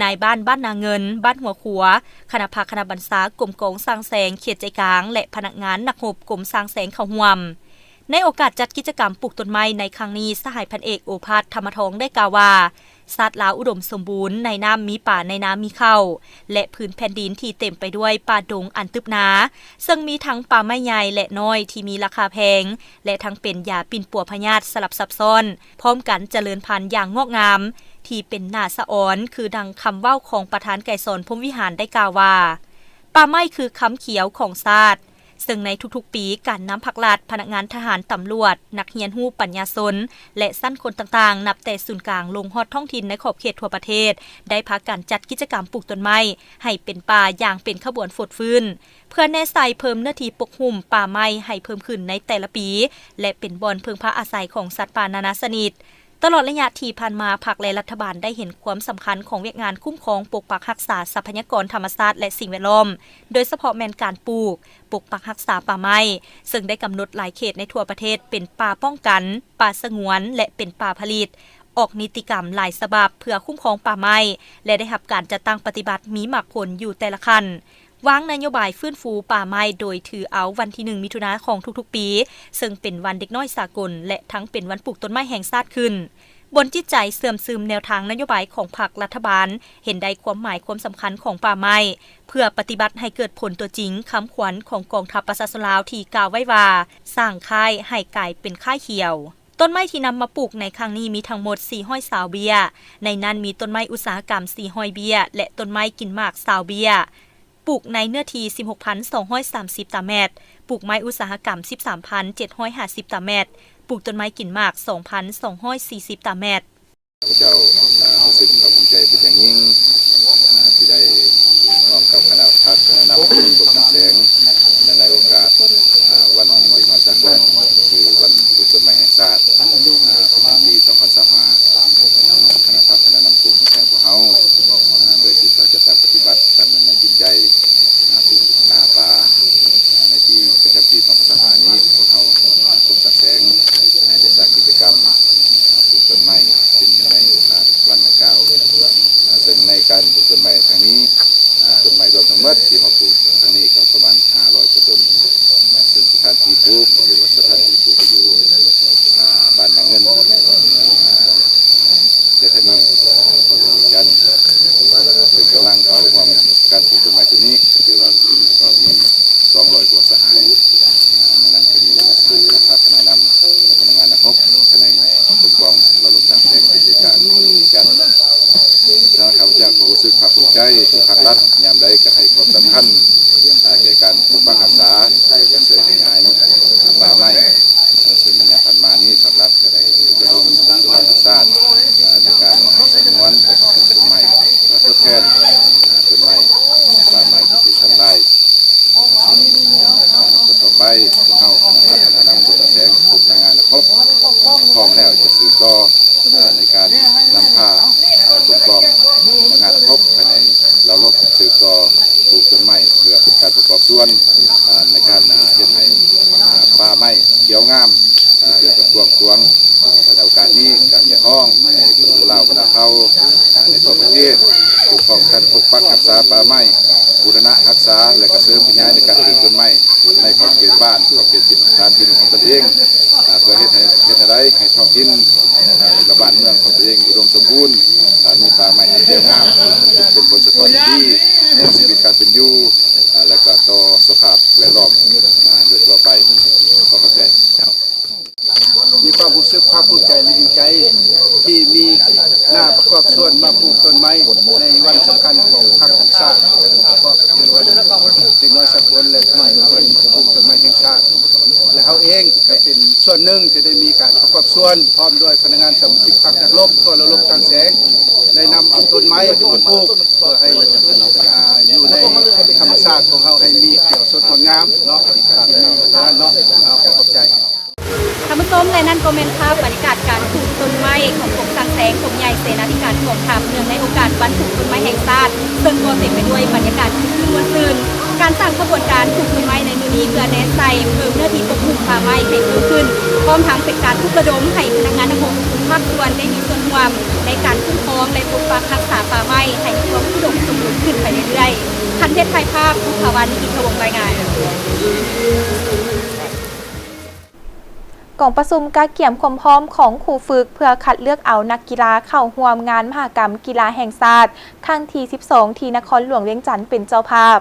ນາຍບ້ານບ້ານນາເງິນ, ບ້ານຫົວຂົວ, ຄະນະພັກຄະນະບັນຊາກົມກອງສ້າງແສງເຂດໃຈກາງ ແລະ ພະນັກງານນັກຮົບກົມສ້າງແສງເຂົ້າຮ່ວມ. ໃນໂອກາດຈັດກິດຈະກຳປູກຕົ້ນໄມ້ໃນຄັ້ງນີ້, ສະຫາຍພັນເອກ ໂອພາດ ທຳມະທອງ ໄດ້ກ່າວວ່າ, ຊາດລາວອຸດົມສົມບູນ, ໃນນ້ຳມີປາ, ໃນນາມີເຂົ້າ ແລະ ພື້ນແຜ່ນດິນທີ່ເຕັມໄປດ້ວຍປ່າດົງອັນຕຶບໜາ, ເຊິ່ງມີທັງປ່າໄມ້ໃຫຍ່ ແລະ ນ້ອຍທີ່ມີລາຄາແພງ ແລະ ທັງເປັນຢາປິ່ນປົວພະຍາດສະຫຼັບຊັບຊ້ອນ, ພ້ອມກັນຈະເລີນພັນຢ່າງງອກງາມ, ທີ່ເປັນໜ້າສະອອນ, ຄືດັ່ງຄຳເວົ້າຂອງປະທານໄກສອນ ພົມວິຫານ ໄດ້ກ່າວວ່າ, ປ່າໄມ້ຄືຄຳຂຽວຂອງຊາດ. ເຊິ່ງໃນທຸກໆປີ, ການນຳພັກລັດ, ພະນັກງານທະຫານ, ຕຳຫຼວດ, ນັກຮຽນຮູ້ປັນຍາຊົນ ແລະ ຊັ້ນຄົນຕ່າງໆ ນັບແຕ່ສູນກາງລົງຮອດທ້ອງຖິ່ນໃນຂອບເຂດທົ່ວປະເທດ ໄດ້ພາກັນຈັດກິດຈະກຳປູກຕົ້ນໄມ້ໃຫ້ເປັນປ່າຢ່າງເປັນຂະບວນຟົດຟື້ນ, ເພື່ອແນໃສ່ເພີ່ມເນື້ອທີ່ປົກຫຸ້ມປ່າໄມ້ໃຫ້ເພີ່ມຂຶ້ນໃນແຕ່ລະປີ ແລະ ເປັນບ່ອນເພິ່ງພາອາໄສຂອງສັດປ່ານານາຊະນິດ. ຕະຫຼອດໄລຍະທີ່ຜ່ານມາ, ພັກ ແລະ ລັດຖະບານໄດ້ເຫັນຄວາມສຳຄັນຂອງວຽກງານຄຸ້ມຄອງປົກປັກຮັກສາຊັບພະຍາກອນທຳມະຊາດ ແລະ ສິ່ງແວດລ້ອມ, ໂດຍສະເພາະແມ່ນການປູກ, ປົກປັກຮັກສາປ່າໄມ້, ເຊິ່ງໄດ້ກຳນົດຫຼາຍເຂດໃນທົ່ວປະເທດເປັນປ່າປ້ອງກັນ, ປ່າສະຫງວນ ແລະ ເປັນປ່າຜະລິດ, ອອກນິຕິກຳຫຼາຍສະບັບເພື່ອຄຸ້ມຄອງປ່າໄມ້ ແລະ ໄດ້ຮັບການຈັດຕັ້ງປະຕິບັດມີໝາກຜົນຢູ່ແຕ່ລະຂັ້ນ. ວາງນະໂຍບາຍຟື້ນຟູປ່າໄມ້ໂດຍຖືເອົາວັນທີໜຶ່ງ ມິຖຸນາຂອງທຸກໆປີ, ເຊິ່ງເປັນວັນເດັກນ້ອຍສາກົນ ແລະ ທັງເປັນວັນປູກຕົ້ນໄມ້ແຫ່ງຊາດຂຶ້ນ, ບົນຈິດໃຈເຊື່ອມຊຶມແນວທາງນະໂຍບາຍຂອງພັກລັດຖະບານ, ເຫັນໄດ້ຄວາມໝາຍຄວາມສຳຄັນຂອງປ່າໄມ້ ເພື່ອປະຕິບັດໃຫ້ເກີດຜົນຕົວຈິງຄຳຂວັນຂອງກອງທັບປະຊາຊົນລາວທີ່ກ່າວໄວ້ວ່າ, ສ້າງຄ້າຍໃຫ້ກາຍເປັນຄ້າຍຂຽວ. ຕົ້ນໄມ້ທີ່ນຳມາປູກໃນຄັ້ງນີ້ມີທັງໝົດສີ່ຮ້ອຍຊາວເບ້ຍ, ໃນນັ້ນມີຕົ້ນໄມ້ອຸດສາຫະກຳສີ່ຮ້ອຍເບ້ຍ ແລະ ຕົ້ນໄມ້ກິນໝາກຊາວເບ້ຍ. ປູກໃນເນື້ອທີ່ສິບຫົກພັນສອງຮ້ອຍສາມສິບຕາແມັດ, ປູກໄມ້ອຸດສາຫະກຳສິບສາມພັນເຈັດຮ້ອຍຫ້າສິບຕາແມັດ, ປູກຕົ້ນໄມ້ກິນໝາກສອງພັນສອງຮ້ອຍສີ່ສິບຕາແມັດ. ຂ້າພະເຈົ້າ ອາ ຮູ້ສຶກພາກພູມໃຈເປັນຢ່າງຍິ່ງ ອາ ທີ່ໄດ້ຮ່ວມກັບຄະນະພັກ ຄະນະນຳກົມສ້າງແສງ ໃນໂອກາດ ອາ ວັນເດັກນ້ອຍສາກົນ ຄືວັນປູກຕົ້ນໄມ້ແຫ່ງຊາດ ອາ ປະຈຳປີສອງພັນຊາວຫ້າ ອາ ຄະນະພັກ ຄະນະນຳກົມສ້າງແສງພວກເຮົາ ອາ ໂດຍສືບຕໍ່ຈັດຕັ້ງປະຕິບັດ ດຳເນີນໃນຈິດໃຈ ອາ ປູກ ອາ ປ່າ ອາ ໃນປີ ປະຈຳປີສອງພັນຊາວຫ້ານີ້ ພວກເຮົາ ອາ ກົມສ້າງແສງ ອາ ໄດ້ສ້າງກິດຈະກຳ ອາ ປູກຕົ້ນໄມ້ ເຊິ່ງໃນໂອກາດວັນດັ່ງກ່າວ ອາ ເຊິ່ງໃນການປູກຕົ້ນໄມ້ຄັ້ງນີ້ ອາ ຕົ້ນໄມ້ລວມທັງໝົດທີ່ເຮົາປູກຄັ້ງນີ້ກໍປະມານຫ້າຮ້ອຍກວ່າຕົ້ນ ອາ ເຊິ່ງສະຖານທີ່ປູກ ກໍຄືວ່າສະຖານທີ່ປູກກໍຢູ່ ອາ ບ້ານນາເງິນ ເມືອງ ອາ ເສດຖານີ ຂອງວຽງຈັນ ເຊິ່ງກຳລັງເຂົ້າຮ່ວມການປູກຕົ້ນໄມ້ຈຸດນີ້ ກໍຖືວ່າກໍມີສອງຮ້ອຍກວ່າສະຫາຍ ອາ ໃນນັ້ນກໍມີຄະນະສະຫາຍ ຄະນະພັກ ຄະນະນຳ ແລະ ພະນັກງານນັກຮົບ ພາຍໃນກົມກອງເລາລົບສ້າງແສງເປັນໃຈກາງຂອງວຽງຈັນ. ສຳລັບຂ້າພະເຈົ້າກໍຮູ້ສຶກພາກພູມໃຈທີ່ພາກລັດຍາມໃດກໍໃຫ້ຄວາມສຳຄັນ ອາ ແກ່ການປົກປັກຮັກສາ ແລະ ການເສີມຂະຫຍາຍປ່າໄມ້ ເຊິ່ງໃນໄລຍະຜ່ານມານີ້ພາກລັດ ກໍໄດ້ລະດົມໂຄງການທາງຊາດ ອາ ໃນການສະຫງວນ ແລະ ປູກຕົ້ນໄມ້ ເພື່ອທົດແທນ ອາ ຕົ້ນໄມ້ ປ່າໄມ້ທີ່ຖືກທຳລາຍ. ອາ ຕໍ່ໄປ ພວກເຮົາຄະນະພັກ ຄະນະນຳກົມສ້າງແສງ ພວກພະນັກງານນັກຮົບ ພ້ອມແລ້ວຈະສືບຕໍ່ ອາ ໃນການນຳພາ ອາ ກົມກອງພະນັກງານນັກຮົບພາຍໃນເລາລົບ ສືບຕໍ່ປູກຕົ້ນໄມ້ ເພື່ອເປັນການປະກອບສ່ວນ ອາ ໃນການ ອາ ເຮັດໃຫ້ ອ່າ ປ່າໄມ້ຂຽວງາມ ອ່າ ແລະ ກະກວ້າງຂວາງ. ໃນໂອກາດນີ້ ກະຮຽກຮ້ອງໃຫ້ປະຊາຊົນລາວບັນດາເຜົ່າ ອ່າ ໃນທົ່ວປະເທດ ພວກພ້ອມກັນປົກປັກຮັກສາປ່າໄມ້, ບູລະນະຮັກສາ ແລະ ກະເສີມຂະຫຍາຍໃນການປູກຕົ້ນໄມ້ໃນຂອບເຂດບ້ານ, ຂອບເຂດທີ່ ຖານທີ່ດິນຂອງຕົນເອງ ອ່າ ເພື່ອເຮັດໃຫ້ ເຮັດແນວໃດໃຫ້ທ້ອງຖິ່ນ ອ່າ ແລະ ກະບ້ານເມືອງຂອງຕົນເອງອຸດົມສົມບູນ, ອ່າ ມີປ່າໄມ້ທີ່ຂຽວງາມ ເປັນຜົນສະທ້ອນທີ່ດີຕໍ່ຊີວິດການເປັນຢູ່ ອ່າ ແລະ ກະຕໍ່ສະພາບແວດລ້ອມ ອ່າ ໂດຍທົ່ວໄປ. ຂໍຂອບໃຈ. ມີຄວາມຮູ້ສຶກພາກພູມໃຈ ແລະ ດີໃຈ ທີ່ມີໜ້າປະກອບສ່ວນມາປູກຕົ້ນໄມ້ໃນວັນສຳຄັນຂອງພັກຂອງຊາດ, ໂດຍສະເພາະໃນວັນເດັກນ້ອຍສາກົນ ແລະ ວັນປູກຕົ້ນໄມ້ແຫ່ງຊາດ. ແລະ ເຮົາເອງກະເປັນສ່ວນໜຶ່ງທີ່ໄດ້ມີການປະກອບສ່ວນ ພ້ອມດ້ວຍພະນັກງານສະມາຊິກພັກນັກລົບທົ່ວລະບົບກາງແສງ ໄດ້ນຳເອົາຕົ້ນໄມ້ໄປປູກ ເພື່ອໃຫ້ ອ່າ ຢູ່ໃນທຳມະຊາດຂອງເຮົາໃຫ້ມີຂຽວສົດງົດງາມເນາະ ເນາະ. ເອົາ ຂໍຂອບໃຈ. ທ່ານຜູ້ຊົມ ແລະ ນັ້ນກໍແມ່ນພາບບັນຍາກາດການປູກຕົ້ນໄມ້ຂອງກົມສ້າງແສງກົມໃຫຍ່ເສນາທິການກອງທັບ ເນື່ອງໃນໂອກາດວັນປູກຕົ້ນໄມ້ແຫ່ງຊາດ ເຊິ່ງກໍເຕັມໄປດ້ວຍບັນຍາກາດຄຶກຄື້ນມ່ວນຊື່ນ. ການສ້າງຂະບວນການປູກຕົ້ນໄມ້ໃນມື້ນີ້ ເພື່ອແນໃສ່ເພີ່ມເນື້ອທີ່ປົກຫຸ້ມປ່າໄມ້ໃຫ້ເພີ່ມຂຶ້ນ, ພ້ອມທັງເປັນການປຸກລະດົມໃຫ້ພະນັກງານທັງຫົກພາກສ່ວນໄດ້ມີສ່ວນຮ່ວມໃນການຄຸ້ມຄອງ ແລະ ປົກປັກຮັກສາປ່າໄມ້ໃຫ້ມີຄວາມອຸດົມສົມບູນຂຶ້ນໄປເລື້ອຍໆ. ຄັນເພັດ ຖ່າຍພາບ, ບຸບພາວັນ ອິນທະວົງ ລາຍງານ. ກອງປະຊຸມກະກຽມຄວາມພ້ອມຂອງຄູຝຶກ ເພື່ອຄັດເລືອກເອົານັກກິລາເຂົ້າຮ່ວມງານມະຫະກຳກິລາແຫ່ງຊາດຄັ້ງທີສິບສອງ ທີ່ນະຄອນຫຼວງວຽງຈັນເປັນເຈົ້າພາບ.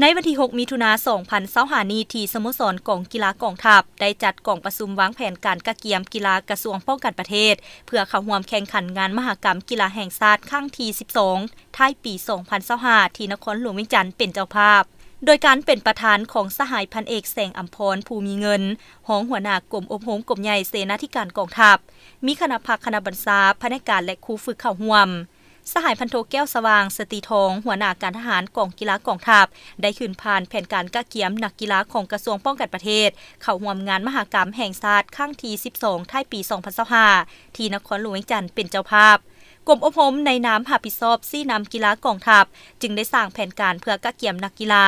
ໃນວັນທີຫົກ ມິຖຸນາ ສອງພັນຊາວຫ້ານີ້ ທີ່ສະໂມສອນກອງກິລາກອງທັບ ໄດ້ຈັດກອງປະຊຸມວາງແຜນການກະກຽມກິລາກະຊວງປ້ອງກັນປະເທດ ເພື່ອເຂົ້າຮ່ວມແຂ່ງຂັນງານມະຫະກຳກິລາແຫ່ງຊາດຄັ້ງທີສິບສອງ ທ້າຍປີສອງພັນຊາວຫ້າ ທີ່ນະຄອນຫຼວງວຽງຈັນເປັນເຈົ້າພາບ, ໂດຍການເປັນປະທານຂອງສະຫາຍພັນເອກ ແສງອຳພອນ ພູມີເງິນ ຮອງຫົວໜ້າກົມອົບຮົມກົມໃຫຍ່ເສນາທິການກອງທັບ, ມີຄະນະພັກຄະນະບັນຊາ, ພະແນກການ ແລະ ຄູຝຶກເຂົ້າຮ່ວມ. ສະຫາຍພັນໂທ ແກ້ວສະຫວ່າງ ສະຕີທອງ ຫົວໜ້າການທະຫານກອງກິລາກອງທັບ ໄດ້ຂຶ້ນຜ່ານແຜນການກະກຽມນັກກິລາຂອງກະຊວງປ້ອງກັນປະເທດ ເຂົ້າຮ່ວມງານມະຫະກຳແຫ່ງຊາດຄັ້ງທີສິບສອງ ທ້າຍປີສອງພັນຊາວຫ້າ ທີ່ນະຄອນຫຼວງວຽງຈັນເປັນເຈົ້າພາບ. ກົມອົບຮົມໃນນາມຮັບຜິດຊອບຊີ້ນຳກິລາກອງທັບ ຈຶ່ງໄດ້ສ້າງແຜນການເພື່ອກະກຽມນັກກິລາ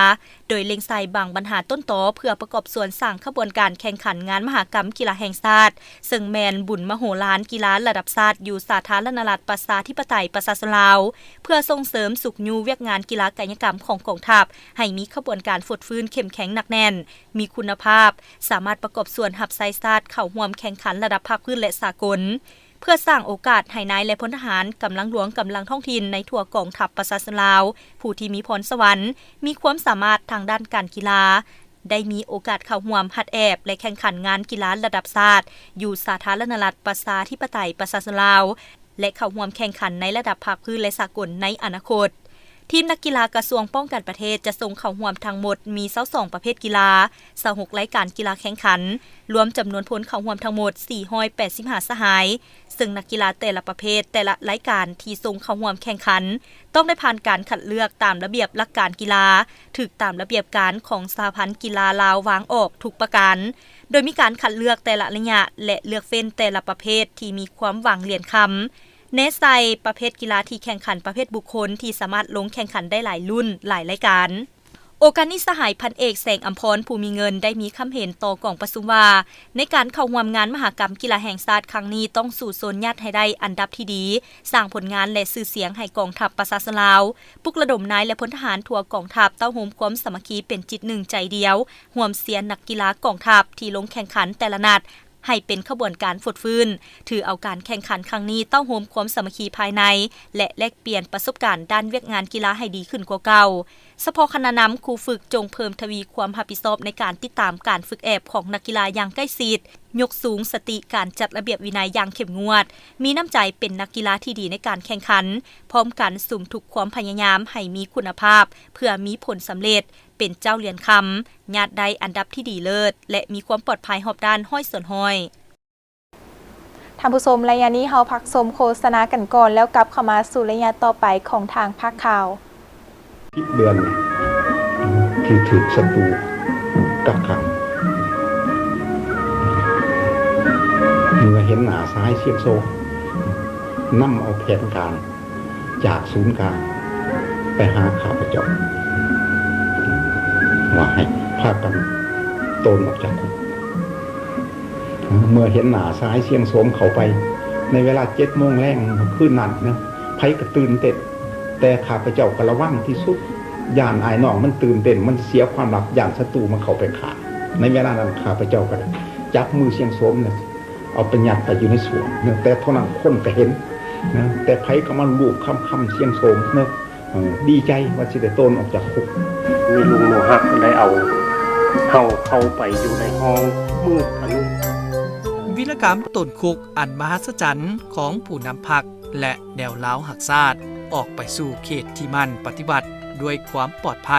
ໂດຍເລັງໃສ່ບາງບັນຫາຕົ້ນຕໍເພື່ອປະກອບສ່ວນສ້າງຂະບວນການແຂ່ງຂັນງານມະຫະກຳກິລາແຫ່ງຊາດ ເຊິ່ງແມ່ນບຸນມະໂຫລານກິລາລະດັບຊາດຢູ່ສາທາລະນະລັດປະຊາທິປະໄຕປະຊາຊົນລາວ ເພື່ອສົ່ງເສີມຊຸກຍູ້ວຽກງານກິລາກາຍະກຳຂອງກອງທັບ ໃຫ້ມີຂະບວນການຟົດຟື້ນເຂັ້ມແຂງໜັກແໜ້ນ, ມີຄຸນນະພາບ, ສາມາດປະກອບສ່ວນຮັບໃຊ້ຊາດເຂົ້າຮ່ວມແຂ່ງຂັນລະດັບພາກພື້ນ ແລະ ສາກົນ. ເພື່ອສ້າງໂອກາດໃຫ້ນາຍ ແລະ ພົນທະຫານ, ກຳລັງຫຼວງ, ກຳລັງທ້ອງຖິ່ນໃນທົ່ວກອງທັບປະຊາຊົນລາວ ຜູ້ທີ່ມີພອນສະຫວັນ, ມີຄວາມສາມາດທາງດ້ານການກິລາ ໄດ້ມີໂອກາດເຂົ້າຮ່ວມ, ຮັດແອບ ແລະ ແຂ່ງຂັນງານກິລາລະດັບຊາດ ຢູ່ສາທາລະນະລັດປະຊາທິປະໄຕປະຊາຊົນລາວ ແລະ ເຂົ້າຮ່ວມແຂ່ງຂັນໃນລະດັບພາກພື້ນ ແລະ ສາກົນໃນອະນາຄົດ. ທີມນັກກິລາກະຊວງປ້ອງກັນປະເທດຈະສົ່ງເຂົ້າຮ່ວມທັງໝົດມີຊາວສອງປະເພດກິລາ, ຊາວຫົກລາຍການກິລາແຂ່ງຂັນ, ລວມຈຳນວນຄົນເຂົ້າຮ່ວມທັງໝົດສີ່ຮ້ອຍແປດສິບຫ້າສະຫາຍ, ເຊິ່ງນັກກິລາແຕ່ລະປະເພດ, ແຕ່ລະລາຍການທີ່ສົ່ງເຂົ້າຮ່ວມແຂ່ງຂັນ ຕ້ອງໄດ້ຜ່ານການຄັດເລືອກຕາມລະບຽບຫຼັກການກິລາ, ຖືກຕາມລະບຽບການຂອງສະຫະພັນກິລາລາວວາງອອກທຸກປະການ, ໂດຍມີການຄັດເລືອກແຕ່ລະໄລຍະ ແລະ ເລືອກເວັ້ນແຕ່ລະປະເພດທີ່ມີຄວາມຫວັງຫຼຽນຄຳ. ແນໃສ່ປະເພດກິລາທີ່ແຂ່ງຂັນປະເພດບຸກຄົນທີ່ສາມາດລົງແຂ່ງຂັນໄດ້ຫຼາຍລຸ້ນ, ຫຼາຍລາຍການ. ໂອກາດນີ້ ສະຫາຍພັນເອກ ແສງອຳພອນ ພູມີເງິນ ໄດ້ມີຄຳເຫັນຕໍ່ກອງປະຊຸມວ່າ ໃນການເຂົ້າຮ່ວມງານມະຫະກຳກິລາແຫ່ງຊາດຄັ້ງນີ້ ຕ້ອງສູ້ຊົນຍາດໃຫ້ໄດ້ອັນດັບທີ່ດີ, ສ້າງຜົນງານ ແລະ ຊື່ສຽງໃຫ້ກອງທັບປະຊາຊົນລາວ, ປຸກລະດົມນາຍ ແລະ ພົນທະຫານທົ່ວກອງທັບເຕົ້າໂຮມຄວາມສາມັກຄີເປັນຈິດໜຶ່ງໃຈດຽວ, ຮ່ວມເຊຍນັກກິລາກອງທັບທີ່ລົງແຂ່ງຂັນແຕ່ລະນັດ ໃຫ້ເປັນຂະບວນການຟົດຟື້ນ, ຖືເອົາການແຂ່ງຂັນຄັ້ງນີ້ເຕົ້າໂຮມຄວາມສາມັກຄີພາຍໃນ ແລະ ແລກປ່ຽນປະສົບການດ້ານວຽກງານກິລາໃຫ້ດີຂຶ້ນກວ່າເກົ່າ. ສະເພາະຄະນະນຳຄູຝຶກຈົ່ງເພີ່ມທະວີຄວາມຮັບຜິດຊອບໃນການຕິດຕາມການຝຶກແອບຂອງນັກກິລາຢ່າງໃກ້ຊິດ, ຍົກສູງສະຕິການຈັດລະບຽບວິໄນຢ່າງເຂັ້ມງວດ, ມີນ້ຳໃຈເປັນນັກກິລາທີ່ດີໃນການແຂ່ງຂັນ, ພ້ອມກັນສຸມທຸກຄວາມພະຍາຍາມໃຫ້ມີຄຸນນະພາບ ເພື່ອມີຜົນສຳເລັດ, ເປັນເຈົ້າຫຼຽນຄຳ, ຍາດໄດ້ອັນດັບທີ່ດີເລີດ ແລະ ມີຄວາມປອດໄພຮອບດ້ານຮ້ອຍສ່ວນຮ້ອຍ. ທ່ານຜູ້ຊົມ, ໄລຍະນີ້ເຮົາພັກຊົມໂຄສະນາກັນກ່ອນ ແລ້ວກັບເຂົ້າມາສູ່ໄລຍະຕໍ່ໄປຂອງທາງພາກຂ່າວ. ສິບເດືອນທີ່ຖືກສັດຕູກັກຂັງ ເມື່ອເຫັນໜ້າສະຫາຍຊຽງໂຊ ນຳເອົາແຜນການ ຈາກສູນກາງໄປຫາຂ້າພະເຈົ້າ ວ່າໃຫ້ພາກັນ ຕົນອອກຈາກຄຸກ. ເມື່ອເຫັນໜ້າຊາຍຊຽງໂສມເຂົ້າໄປໃນເວລາເຈັດໂມງແລງຄືນນັ້ນນະ, ໃຜກໍຕື່ນເຕັ້ນ, ແຕ່ຂ້າພະເຈົ້າກໍລະວັງທີ່ສຸດ, ຢ້ານອ້າຍນ້ອງມັນຕື່ນເຕັ້ນ, ມັນເສຍຄວາມລັບ, ຢ້ານສັດຕູມັນເຂົ້າໄປຂ້າ. ໃນເວລານັ້ນ ຂ້າພະເຈົ້າກໍໄດ້ຈັບມືຊຽງໂສມນະ ເອົາໄປຍັດໄປຢູ່ໃນສ້ວມນະ, ແຕ່ເທົ່ານັ້ນຄົນກໍເຫັນນະ, ແຕ່ໃຜກໍມາລູບຄຳຄຳຊຽງໂສມນະ. ເອີ ດີໃຈວ່າຊິໄດ້ໂຕນອອກຈາກຄຸກ. ມີລຸງໂມຮັກໄດ້ເອົາເຮົາເຂົ້າໄປຢູ່ໃນຫ້ອງມືດອັນໜຶ່ງ. ວິລະກຳໂຕນຄຸກອັນມະຫັດສະຈັນຂອງຜູ້ນຳພັກ ແລະ ແນວລາວຮັກຊາດ ອອກໄປສູ່ເຂດທີ່ໝັ້ນປະຕິບັດດ້ວຍຄວາມປອດໄພ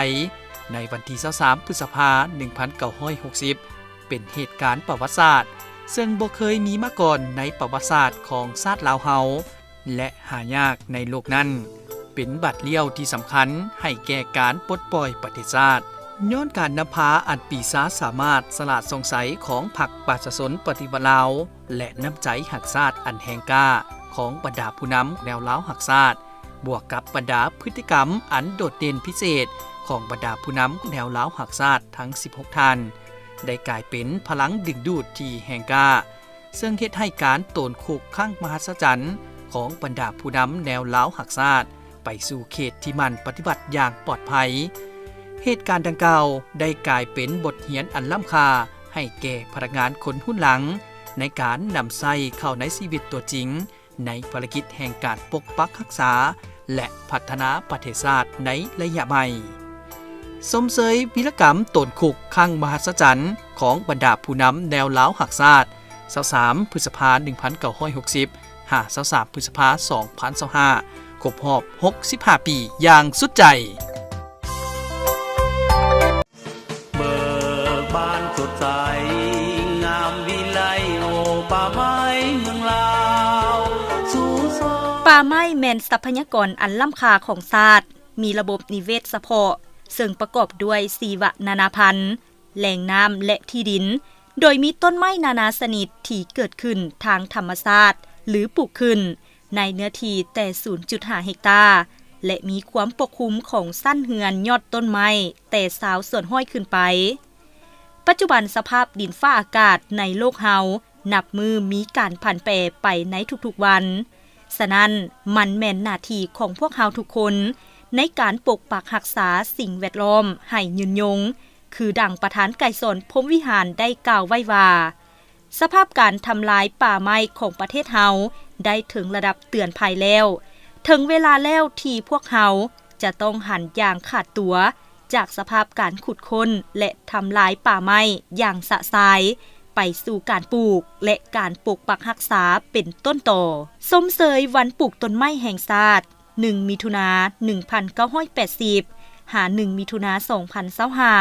ໃນວັນທີຊາວສາມ ພຶດສະພາ ໜຶ່ງພັນເກົ້າຮ້ອຍຫົກສິບ ເປັນເຫດການປະຫວັດສາດ ເຊິ່ງບໍ່ເຄີຍມີມາກ່ອນໃນປະຫວັດສາດຂອງຊາດລາວເຮົາ ແລະ ຫາຍາກໃນໂລກນັ້ນ, ເປັນບາດລ້ຽວທີ່ສຳຄັນໃຫ້ແກ່ການປົດປ່ອຍປະເທດຊາດ. ຍ້ອນການນຳພາອັນປີຊາສາມາດສະຫຼາດສ່ອງໃສຂອງພັກປະຊາຊົນປະຕິວັດລາວ ແລະ ນ້ຳໃຈຮັກຊາດອັນແຮງກ້າຂອງບັນດາຜູ້ນຳແນວລາວຮັກຊາດ, ບວກກັບບັນດາພຶດຕິກຳອັນໂດດເດັ່ນພິເສດຂອງບັນດາຜູ້ນຳແນວລາວຮັກຊາດທັງສິບຫົກທ່ານ, ໄດ້ກາຍເປັນພະລັງດຶງດູດທີ່ແຮງກ້າ ເຊິ່ງເຮັດໃຫ້ການໂຕນຄຸກຄັ້ງມະຫັດສະຈັນຂອງບັນດາຜູ້ນຳແນວລາວຮັກຊາດໄປສູ່ເຂດທີ່ໝັ້ນປະຕິບັດຢ່າງປອດໄພ. ເຫດການດັ່ງກ່າວໄດ້ກາຍເປັນບົດຮຽນອັນລ້ຳຄ່າໃຫ້ແກ່ພະນັກງານຄົນຮຸ່ນຫຼັງ ໃນການນຳໃຊ້ເຂົ້າໃນຊີວິດຕົວຈິງ ໃນພາລະກິດແຫ່ງການປົກປັກຮັກສາ ແລະ ພັດທະນາປະເທດຊາດໃນໄລຍະໃໝ່. ຊົມເຊີຍວິລະກຳໂຕນຄຸກຄັ້ງມະຫັດສະຈັນຂອງບັນດາຜູ້ນຳແນວລາວຮັກຊາດ ຊາວສາມ ພຶດສະພາ ໜຶ່ງພັນເກົ້າຮ້ອຍຫົກສິບ ຫາ ຊາວສາມ ພຶດສະພາ ສອງພັນຊາວຫ້າ ຄົບຮອບຫົກສິບຫ້າປີຢ່າງສຸດໃຈ. ເບີກບານສົດໃສ ງາມວິໄລ ໂອ ປ່າໄມ້ເມືອງລາວ ຊູສອງ. ປ່າໄມ້ແມ່ນຊັບພະຍາກອນອັນລ້ຳຄ່າຂອງຊາດ, ມີລະບົບນິເວດສະເພາະ, ເຊິ່ງປະກອບດ້ວຍຊີວະນານາພັນ, ແຫຼ່ງນ້ຳ ແລະ ທີ່ດິນ, ໂດຍມີຕົ້ນໄມ້ນານາຊະນິດທີ່ເກີດຂຶ້ນທາງທຳມະຊາດ ຫຼື ປູກຂຶ້ນ ໃນເນື້ອທີ່ແຕ່ ສູນຈຸດຫ້າ ເຮັກຕາ ແລະ ມີຄວາມປົກຄຸມຂອງຊັ້ນເຮືອນຍອດຕົ້ນໄມ້ແຕ່ ຊາວສ່ວນຮ້ອຍ ຂຶ້ນໄປ. ປັດຈຸບັນສະພາບດິນຟ້າອາກາດໃນໂລກເຮົານັບມື້ມີການຜັນແປໄປໃນທຸກໆວັນ. ສະນັ້ນ, ມັນແມ່ນໜ້າທີ່ຂອງພວກເຮົາທຸກຄົນໃນການປົກປັກຮັກສາສິ່ງແວດລ້ອມໃຫ້ຍືນຍົງ, ຄືດັ່ງປະທານໄກສອນ ພົມວິຫານ ໄດ້ກ່າວໄວ້ວ່າ, ສະພາບການທຳລາຍປ່າໄມ້ຂອງປະເທດເຮົາໄດ້ເຖິງລະດັບເຕືອນໄພແລ້ວ. ເຖິງເວລາແລ້ວທີ່ພວກເຮົາຈະຕ້ອງຫັນຢ່າງຂາດຕົວຈາກສະພາບການຂຸດຄົ້ນ ແລະ ທຳລາຍປ່າໄມ້ຢ່າງຊະຊາຍ ໄປສູ່ການປູກ ແລະ ການປົກປັກຮັກສາເປັນຕົ້ນຕໍ. ຊົມເຊີຍວັນປູກຕົ້ນໄມ້ແຫ່ງຊາດ ໜຶ່ງ ມິຖຸນາ ໜຶ່ງພັນເກົ້າຮ້ອຍແປດສິບ ຫາ ໜຶ່ງ ມິຖຸນາ ສອງພັນຊາວຫ້າ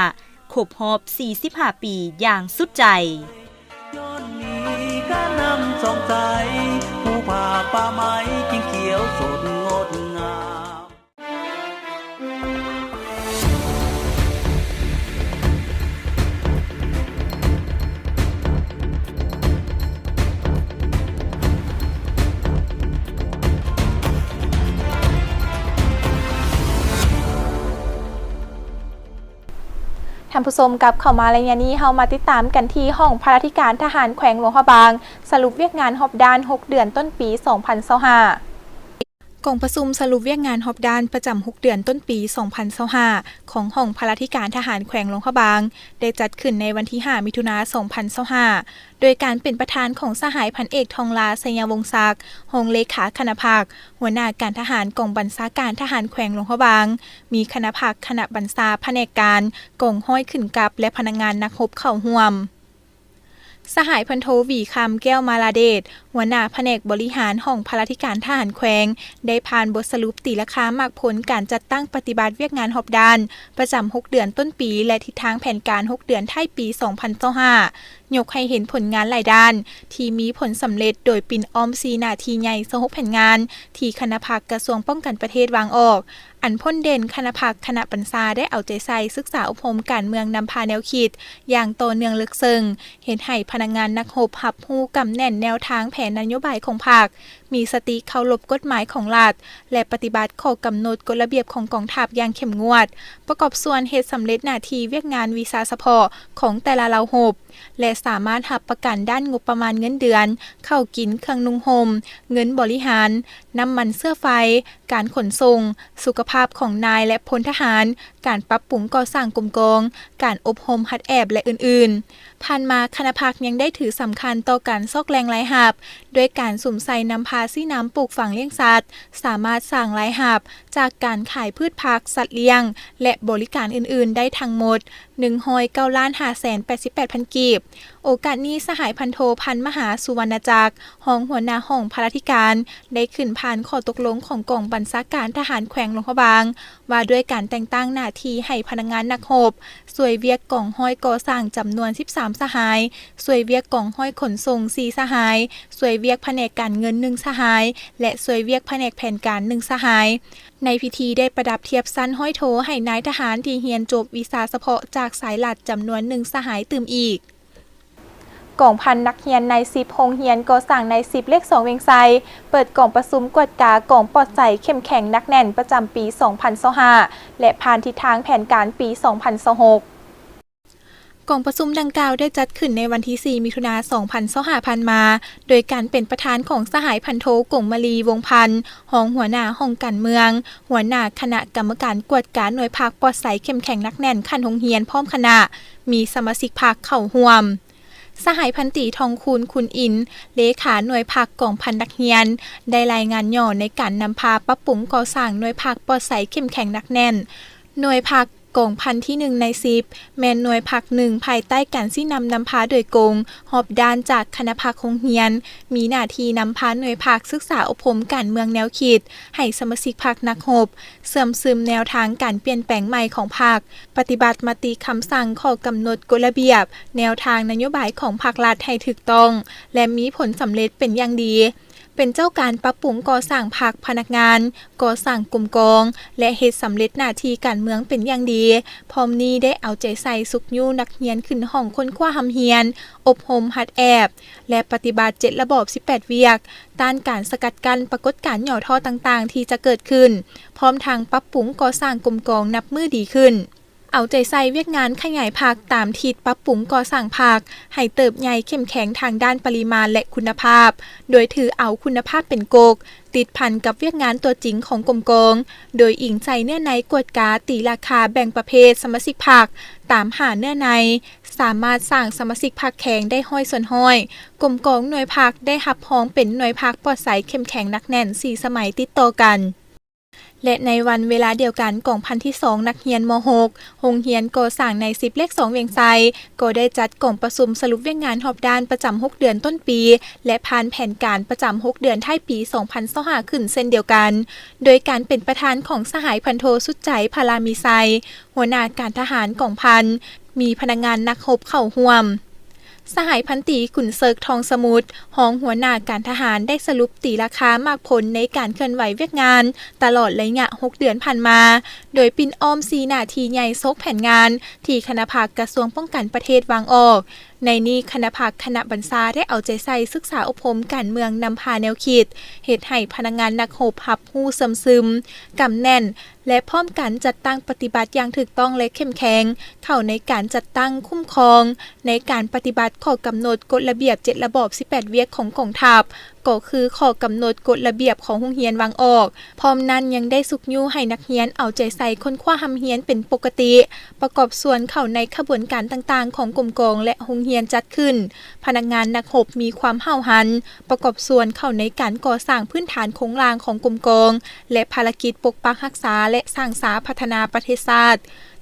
ຄົບຮອບສີ່ສິບຫ້າປີຢ່າງສຸດໃຈ. ຍ້ອນມີການນຳສອງໃສ ພູຜາປ່າໄມ້ຈຶ່ງຂຽວສົດງົດງາມ. ທ່ານຜູ້ຊົມ ກັບເຂົ້າມາໄລຍະນີ້ ເຮົາມາຕິດຕາມກັນທີ່ຫ້ອງພະລາທິການທະຫານແຂວງຫຼວງພະບາງ ສະຫຼຸບວຽກງານຮອບດ້ານຫົກເດືອນຕົ້ນປີສອງພັນຊາວຫ້າ. ກອງປະຊຸມສະຫຼຸບວຽກງານຮອບດ້ານປະຈຳຫົກເດືອນຕົ້ນປີສອງພັນຊາວຫ້າ ຂອງຫ້ອງພະລາທິການທະຫານແຂວງຫຼວງພະບາງ ໄດ້ຈັດຂຶ້ນໃນວັນທີຫ້າ ມິຖຸນາ ສອງພັນຊາວຫ້າ ໂດຍການເປັນປະທານຂອງສະຫາຍພັນເອກ ທອງຫຼ້າ ໄຊຍະວົງສັກ ຮອງເລຂາຄະນະພັກ, ຫົວໜ້າການທະຫານກອງບັນຊາການທະຫານແຂວງຫຼວງພະບາງ, ມີຄະນະພັກ, ຄະນະບັນຊາ, ພະແນກການ, ກອງຮ້ອຍຂຶ້ນກັບ ແລະ ພະນັກງານນັກຮົບເຂົ້າຮ່ວມ. ສະຫາຍພັນໂທ ຫວີຄຳ ແກ້ວມາລາເດດ ຫົວໜ້າພະແນກບໍລິຫານຫ້ອງພະລາທິການທະຫານແຂວງ ໄດ້ຜ່ານບົດສະຫຼຸບຕີລາຄາໝາກຜົນການຈັດຕັ້ງປະຕິບັດວຽກງານຮອບດ້ານປະຈຳຫົກເດືອນຕົ້ນປີ ແລະ ທິດທາງແຜນການຫົກເດືອນທ້າຍປີສອງພັນຊາວຫ້າ ຍົກໃຫ້ເຫັນຜົນງານຫຼາຍດ້ານທີ່ມີຜົນສຳເລັດ ໂດຍປິ່ນອ້ອມສີ່ໜ້າທີ່ໃຫຍ່ ຊາວຫົກແຜນງານ ທີ່ຄະນະພັກກະຊວງປ້ອງກັນປະເທດວາງອອກ. ອັນພົ້ນເດັ່ນ, ຄະນະພັກ, ຄະນະບັນຊາ ໄດ້ເອົາໃຈໃສ່ສຶກສາອົບຮົມການເມືອງນຳພາແນວຄິດຢ່າງຕໍ່ເນື່ອງເລິກເຊິ່ງ, ເຮັດໃຫ້ພະນັກງານນັກຮົບຮັບຮູ້ກຳແໜ້ນແນວທາງແຜນນະໂຍບາຍຂອງພັກ, ມີສະຕິເຄົາລົບກົດໝາຍຂອງລັດ ແລະ ປະຕິບັດຂໍ້ກຳນົດກົດລະບຽບຂອງກອງທັບຢ່າງເຂັ້ມງວດ, ປະກອບສ່ວນເຮັດສຳເລັດໜ້າທີ່ວຽກງານວິຊາສະເພາະຂອງແຕ່ລະເຫຼົ່າຮົບ ແລະ ສາມາດຮັບປະກັນດ້ານງົບປະມານເງິນເດືອນ, ເຂົ້າກິນ, ເຄື່ອງນຸ່ງຫົ່ມ, ເງິນບໍລິຫານ, ນ້ຳມັນເຊື້ອໄຟ, ການຂົນສົ່ງ, ສຸຂະພາບຂອງນາຍ ແລະ ພົນທະຫານ, ການປັບປຸງກໍ່ສ້າງກົມກອງ, ການອົບຮົມຫັດແອບ ແລະ ອື່ນໆ. ຜ່ານມາຄະນະພັກຍັງໄດ້ຖືສຳຄັນຕໍ່ການຊອກແຫຼ່ງລາຍຮັບ ດ້ວຍການສຸມໃສ່ນຳພາຊີ້ນຳປູກຝັງລ້ຽງສັດ ສາມາດສ້າງລາຍຮັບຈາກການຂາຍພືດຜັກ, ສັດລ້ຽງ ແລະ ບໍລິການອື່ນໆໄດ້ທັງໝົດ ໜຶ່ງຮ້ອຍເກົ້າລ້ານຫ້າແສນແປດສິບແປດພັນກີບ. ໂອກາດນີ້ ສະຫາຍພັນໂທ ພັນມະຫາ ສຸວັນນະຈັກ ຮອງຫົວໜ້າຫ້ອງພະລາທິການ ໄດ້ຂຶ້ນຜ່ານຂໍ້ຕົກລົງຂອງກອງບັນຊາການທະຫານແຂວງຫຼວງພະບາງ ວ່າດ້ວຍການແຕ່ງຕັ້ງໜ້າທີ່ໃຫ້ພະນັກງານນັກຮົບ ຊ່ວຍວຽກກອງຮ້ອຍກໍ່ສ້າງຈຳນວນສິບສາມສະຫາຍ, ຊ່ວຍວຽກກອງຮ້ອຍຂົນສົ່ງສີ່ສະຫາຍ, ຊ່ວຍວຽກພະແນກການເງິນໜຶ່ງສະຫາຍ ແລະ ຊ່ວຍວຽກພະແນກແຜນການໜຶ່ງສະຫາຍ. ໃນພິທີໄດ້ປະດັບທຽບຊັ້ນຮ້ອຍໂທໃຫ້ນາຍທະຫານທີ່ຮຽນຈົບວິຊາສະເພາະຈາກສາຍລັດຈຳນວນໜຶ່ງສະຫາຍຕື່ມອີກ. ກອງພັນນັກຮຽນນາຍສິບໂຮງຮຽນກໍ່ສ້າງນາຍສິບເລກສອງວຽງໄຊ ເປີດກອງປະຊຸມກວດກາກອງປອດໃສເຂັ້ມແຂງໜັກແໜ້ນປະຈຳປີສອງພັນຊາວຫ້າ ແລະ ຜ່ານທິດທາງແຜນການປີສອງພັນຊາວຫົກ. ກອງປະຊຸມດັ່ງກ່າວໄດ້ຈັດຂຶ້ນໃນວັນທີສີ່ ມິຖຸນາ ສອງພັນຊາວຫ້າ ຜ່ານມາ ໂດຍການເປັນປະທານຂອງສະຫາຍພັນໂທ ກົງມະລີ ວົງພັນ ຮອງຫົວໜ້າຫ້ອງການເມືອງ, ຫົວໜ້າຄະນະກຳມະການກວດກາໜ່ວຍພັກປອດໃສເຂັ້ມແຂງໜັກແໜ້ນຂັ້ນໂຮງຮຽນພ້ອມຄະນະ, ມີສະມາຊິກພັກເຂົ້າຮ່ວມ. ສະຫາຍພັນຕີ ທອງຄູນ ຄຸນອິນ ເລຂາໜ່ວຍພັກກອງພັນນັກຮຽນ ໄດ້ລາຍງານຫຍໍ້ໃນການນຳພາປັບປຸງກໍ່ສ້າງໜ່ວຍພັກປອດໃສເຂັ້ມແຂງໜັກແໜ້ນ. ໜ່ວຍພັກກອງພັນທີໜຶ່ງນາຍສິບ ແມ່ນໜ່ວຍພັກໜຶ່ງພາຍໃຕ້ການຊີ້ນຳນຳພາໂດຍກົງຮອບດ້ານຈາກຄະນະພັກໂຮງຮຽນ, ມີໜ້າທີ່ນຳພາໜ່ວຍພັກສຶກສາອົບຮົມການເມືອງແນວຄິດ ໃຫ້ສະມາຊິກພັກນັກຮົບ ເຊື່ອມຊຶມແນວທາງການປ່ຽນແປງໃໝ່ຂອງພັກ, ປະຕິບັດມະຕິຄຳສັ່ງ, ຂໍ້ກຳນົດ, ກົດລະບຽບ, ແນວທາງນະໂຍບາຍຂອງພັກລັດໃຫ້ຖືກຕ້ອງ ແລະ ມີຜົນສຳເລັດເປັນຢ່າງດີ, ເປັນເຈົ້າການປັບປຸງກໍ່ສ້າງພັກ, ພະນັກງານ, ກໍ່ສ້າງກົມກອງ ແລະ ເຮັດສຳເລັດໜ້າທີ່ການເມືອງເປັນຢ່າງດີ. ພ້ອມນີ້ໄດ້ເອົາໃຈໃສ່ຊຸກຍູ້ນັກຮຽນຂຶ້ນຫ້ອງຄົ້ນຄວ້າຮ່ຳຮຽນ, ອົບຮົມຫັດແອບ ແລະ ປະຕິບັດເຈັດລະບອບສິບແປດວຽກ, ຕ້ານການສະກັດກັ້ນປາກົດການຫຍໍ້ທໍ້ຕ່າງໆທີ່ຈະເກີດຂຶ້ນ, ພ້ອມທັງປັບປຸງກໍ່ສ້າງກົມກອງນັບມື້ດີຂຶ້ນ. ເອົາໃຈໃສ່ວຽກງານຂະຫຍາຍພັກຕາມທິດປັບປຸງກໍ່ສ້າງພັກໃຫ້ເຕີບໃຫຍ່ເຂັ້ມແຂງທາງດ້ານປະລິມານ ແລະ ຄຸນນະພາບ, ໂດຍຖືເອົາຄຸນນະພາບເປັນກົກ, ຕິດພັນກັບວຽກງານຕົວຈິງຂອງກົມກອງ, ໂດຍອີງໃສ່ເນື້ອໃນກວດກາຕີລາຄາແບ່ງປະເພດສະມາຊິກພັກຕາມຫ້າເນື້ອໃນ, ສາມາດສ້າງສະມາຊິກພັກແຂງໄດ້ຮ້ອຍສ່ວນຮ້ອຍ, ກົມກອງໜ່ວຍພັກໄດ້ຮັບຮອງເປັນໜ່ວຍພັກປອດໃສເຂັ້ມແຂງໜັກແໜ້ນສີ່ສະໄໝຕິດຕໍ່ກັນ. ແລະ ໃນວັນເວລາດຽວກັນ, ກອງພັນທີສອງ ນັກຮຽນ ມ. ຫົກ ໂຮງຮຽນກໍ່ສ້າງນາຍສິບເລກສອງວຽງໄຊ ກໍໄດ້ຈັດກອງປະຊຸມສະຫຼຸບວຽກງານຮອບດ້ານປະຈຳຫົກເດືອນຕົ້ນປີ ແລະ ຜ່ານແຜນການປະຈຳຫົກເດືອນທ້າຍປີສອງພັນຊາວຫ້າ ຂຶ້ນເຊັ່ນດຽວກັນ, ໂດຍການເປັນປະທານຂອງສະຫາຍພັນໂທ ສຸດໃຈ ພະລາມີໄຊ ຫົວໜ້າການທະຫານກອງພັນ, ມີພະນັກງານນັກຮົບເຂົ້າຮ່ວມ. ສະຫາຍພັນຕີ ຂຸນເສິກ ທອງສະໝຸດ ຮອງຫົວໜ້າການທະຫານ ໄດ້ສະຫຼຸບຕີລາຄາໝາກຜົນໃນການເຄື່ອນໄຫວວຽກງານຕະຫຼອດໄລຍະຫົກເດືອນຜ່ານມາ, ໂດຍປິ່ນອ້ອມສີ່ໜ້າທີ່ໃຫຍ່ໂຊກແຜນງານທີ່ຄະນະພັກກະຊວງປ້ອງກັນປະເທດວາງອອກ. ໃນນີ້ ຄະນະພັກຄະນະບັນຊາໄດ້ເອົາໃຈໃສ່ສຶກສາອົບຮົມການເມືອງນຳພາແນວຄິດ, ເຮັດໃຫ້ພະນັກງານນັກຮົບຮັບຮູ້ເຊື່ອມຊຶມ, ກຳແໜ້ນ ແລະ ພ້ອມກັນຈັດຕັ້ງປະຕິບັດຢ່າງຖືກຕ້ອງ ແລະ ເຂັ້ມແຂງ ເຂົ້າໃນການຈັດຕັ້ງ, ຄຸ້ມຄອງ, ໃນການປະຕິບັດຂໍ້ກຳນົດກົດລະບຽບເຈັດລະບອບສິບແປດວຽກຂອງກອງທັບ, ກໍຄືຂໍ້ກຳນົດກົດລະບຽບຂອງໂຮງຮຽນວາງອອກ. ພ້ອມນັ້ນຍັງໄດ້ຊຸກຍູ້ໃຫ້ນັກຮຽນເອົາໃຈໃສ່ຄົ້ນຄວ້າຮ່ຳຮຽນເປັນປົກກະຕິ, ປະກອບສ່ວນເຂົ້າໃນຂະບວນການຕ່າງໆຂອງກົມກອງ ແລະ ໂຮງຮຽນຈັດຂຶ້ນ. ພະນັກງານນັກຮົບມີຄວາມຫ້າວຫັນ, ປະກອບສ່ວນເຂົ້າໃນການກໍ່ສ້າງພື້ນຖານໂຄງລ່າງຂອງກົມກອງ ແລະ ພາລະກິດປົກປັກຮັກສາ ແລະ ສ້າງສາພັດທະນາປະເທດຊາດ,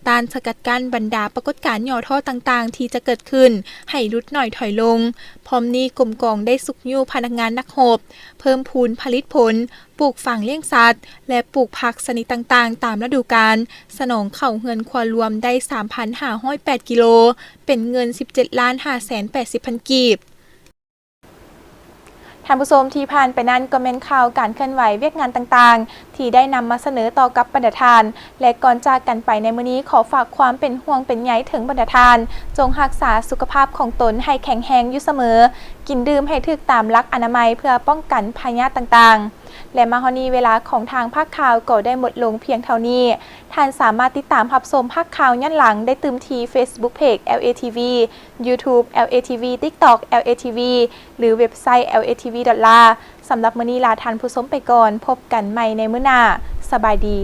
ຕ້ານສະກັດກັ້ນບັນດາປາກົດການຫຍໍ້ທໍ້ຕ່າງໆທີ່ຈະເກີດຂຶ້ນໃຫ້ຫຼຸດໜ້ອຍຖອຍລົງ. ພ້ອມນີ້ ກົມກອງໄດ້ຊຸກຍູ້ພະນັກງານນັກຮົບ ເພີ່ມພູນຜະລິດຜົນ, ປູກຝັງລ້ຽງສັດ ແລະ ປູກຜັກຊະນິດຕ່າງໆຕາມລະດູການ, ສະໜອງເຂົ້າເຮືອນຄົວລວມໄດ້ສາມພັນຫ້າຮ້ອຍແປດກິໂລ, ເປັນເງິນສິບເຈັດລ້ານຫ້າແສນແປດສິບພັນກີບ. ທ່ານຜູ້ຊົມ ທີ່ຜ່ານໄປນັ້ນກໍແມ່ນຂ່າວການເຄື່ອນໄຫວວຽກງານຕ່າງໆ ທີ່ໄດ້ນຳມາສະເໜີຕໍ່ກັບບັນດາທ່ານ ແລະ ກ່ອນຈາກກັນໄປໃນມື້ນີ້ ຂໍຝາກຄວາມເປັນຫ່ວງເປັນໃຍເຖິງບັນດາທ່ານ, ຈົ່ງຮັກສາສຸຂະພາບຂອງຕົນໃຫ້ແຂງແຮງຢູ່ສະເໝີ, ກິນດື່ມໃຫ້ຖືກຕາມຫຼັກອະນາໄມເພື່ອປ້ອງກັນພະຍາດຕ່າງໆ. ແລະ ມາຮອດນີ້ເວລາຂອງທາງພາກຂ່າວກໍໄດ້ໝົດລົງພຽງເທົ່ານີ້. ທ່ານສາມາດຕິດຕາມຮັບຊົມພາກຂ່າວຍ້ອນຫຼັງໄດ້ຕື່ມທີ່ Facebook Page ແອລເອ ທີ ວີ, YouTube ແອລເອ ທີ ວີ, TikTok ແອລເອ ທີ ວີ ຫຼື ເວັບໄຊ แอลเอทีวี ดอท ลาว ສຳລັບມື້ນີ້ລາທ່ານຜູ້ຊົມໄປກ່ອນ. ພົບກັນໃໝ່ໃນມື້ໜ້າ. ສະບາຍດີ.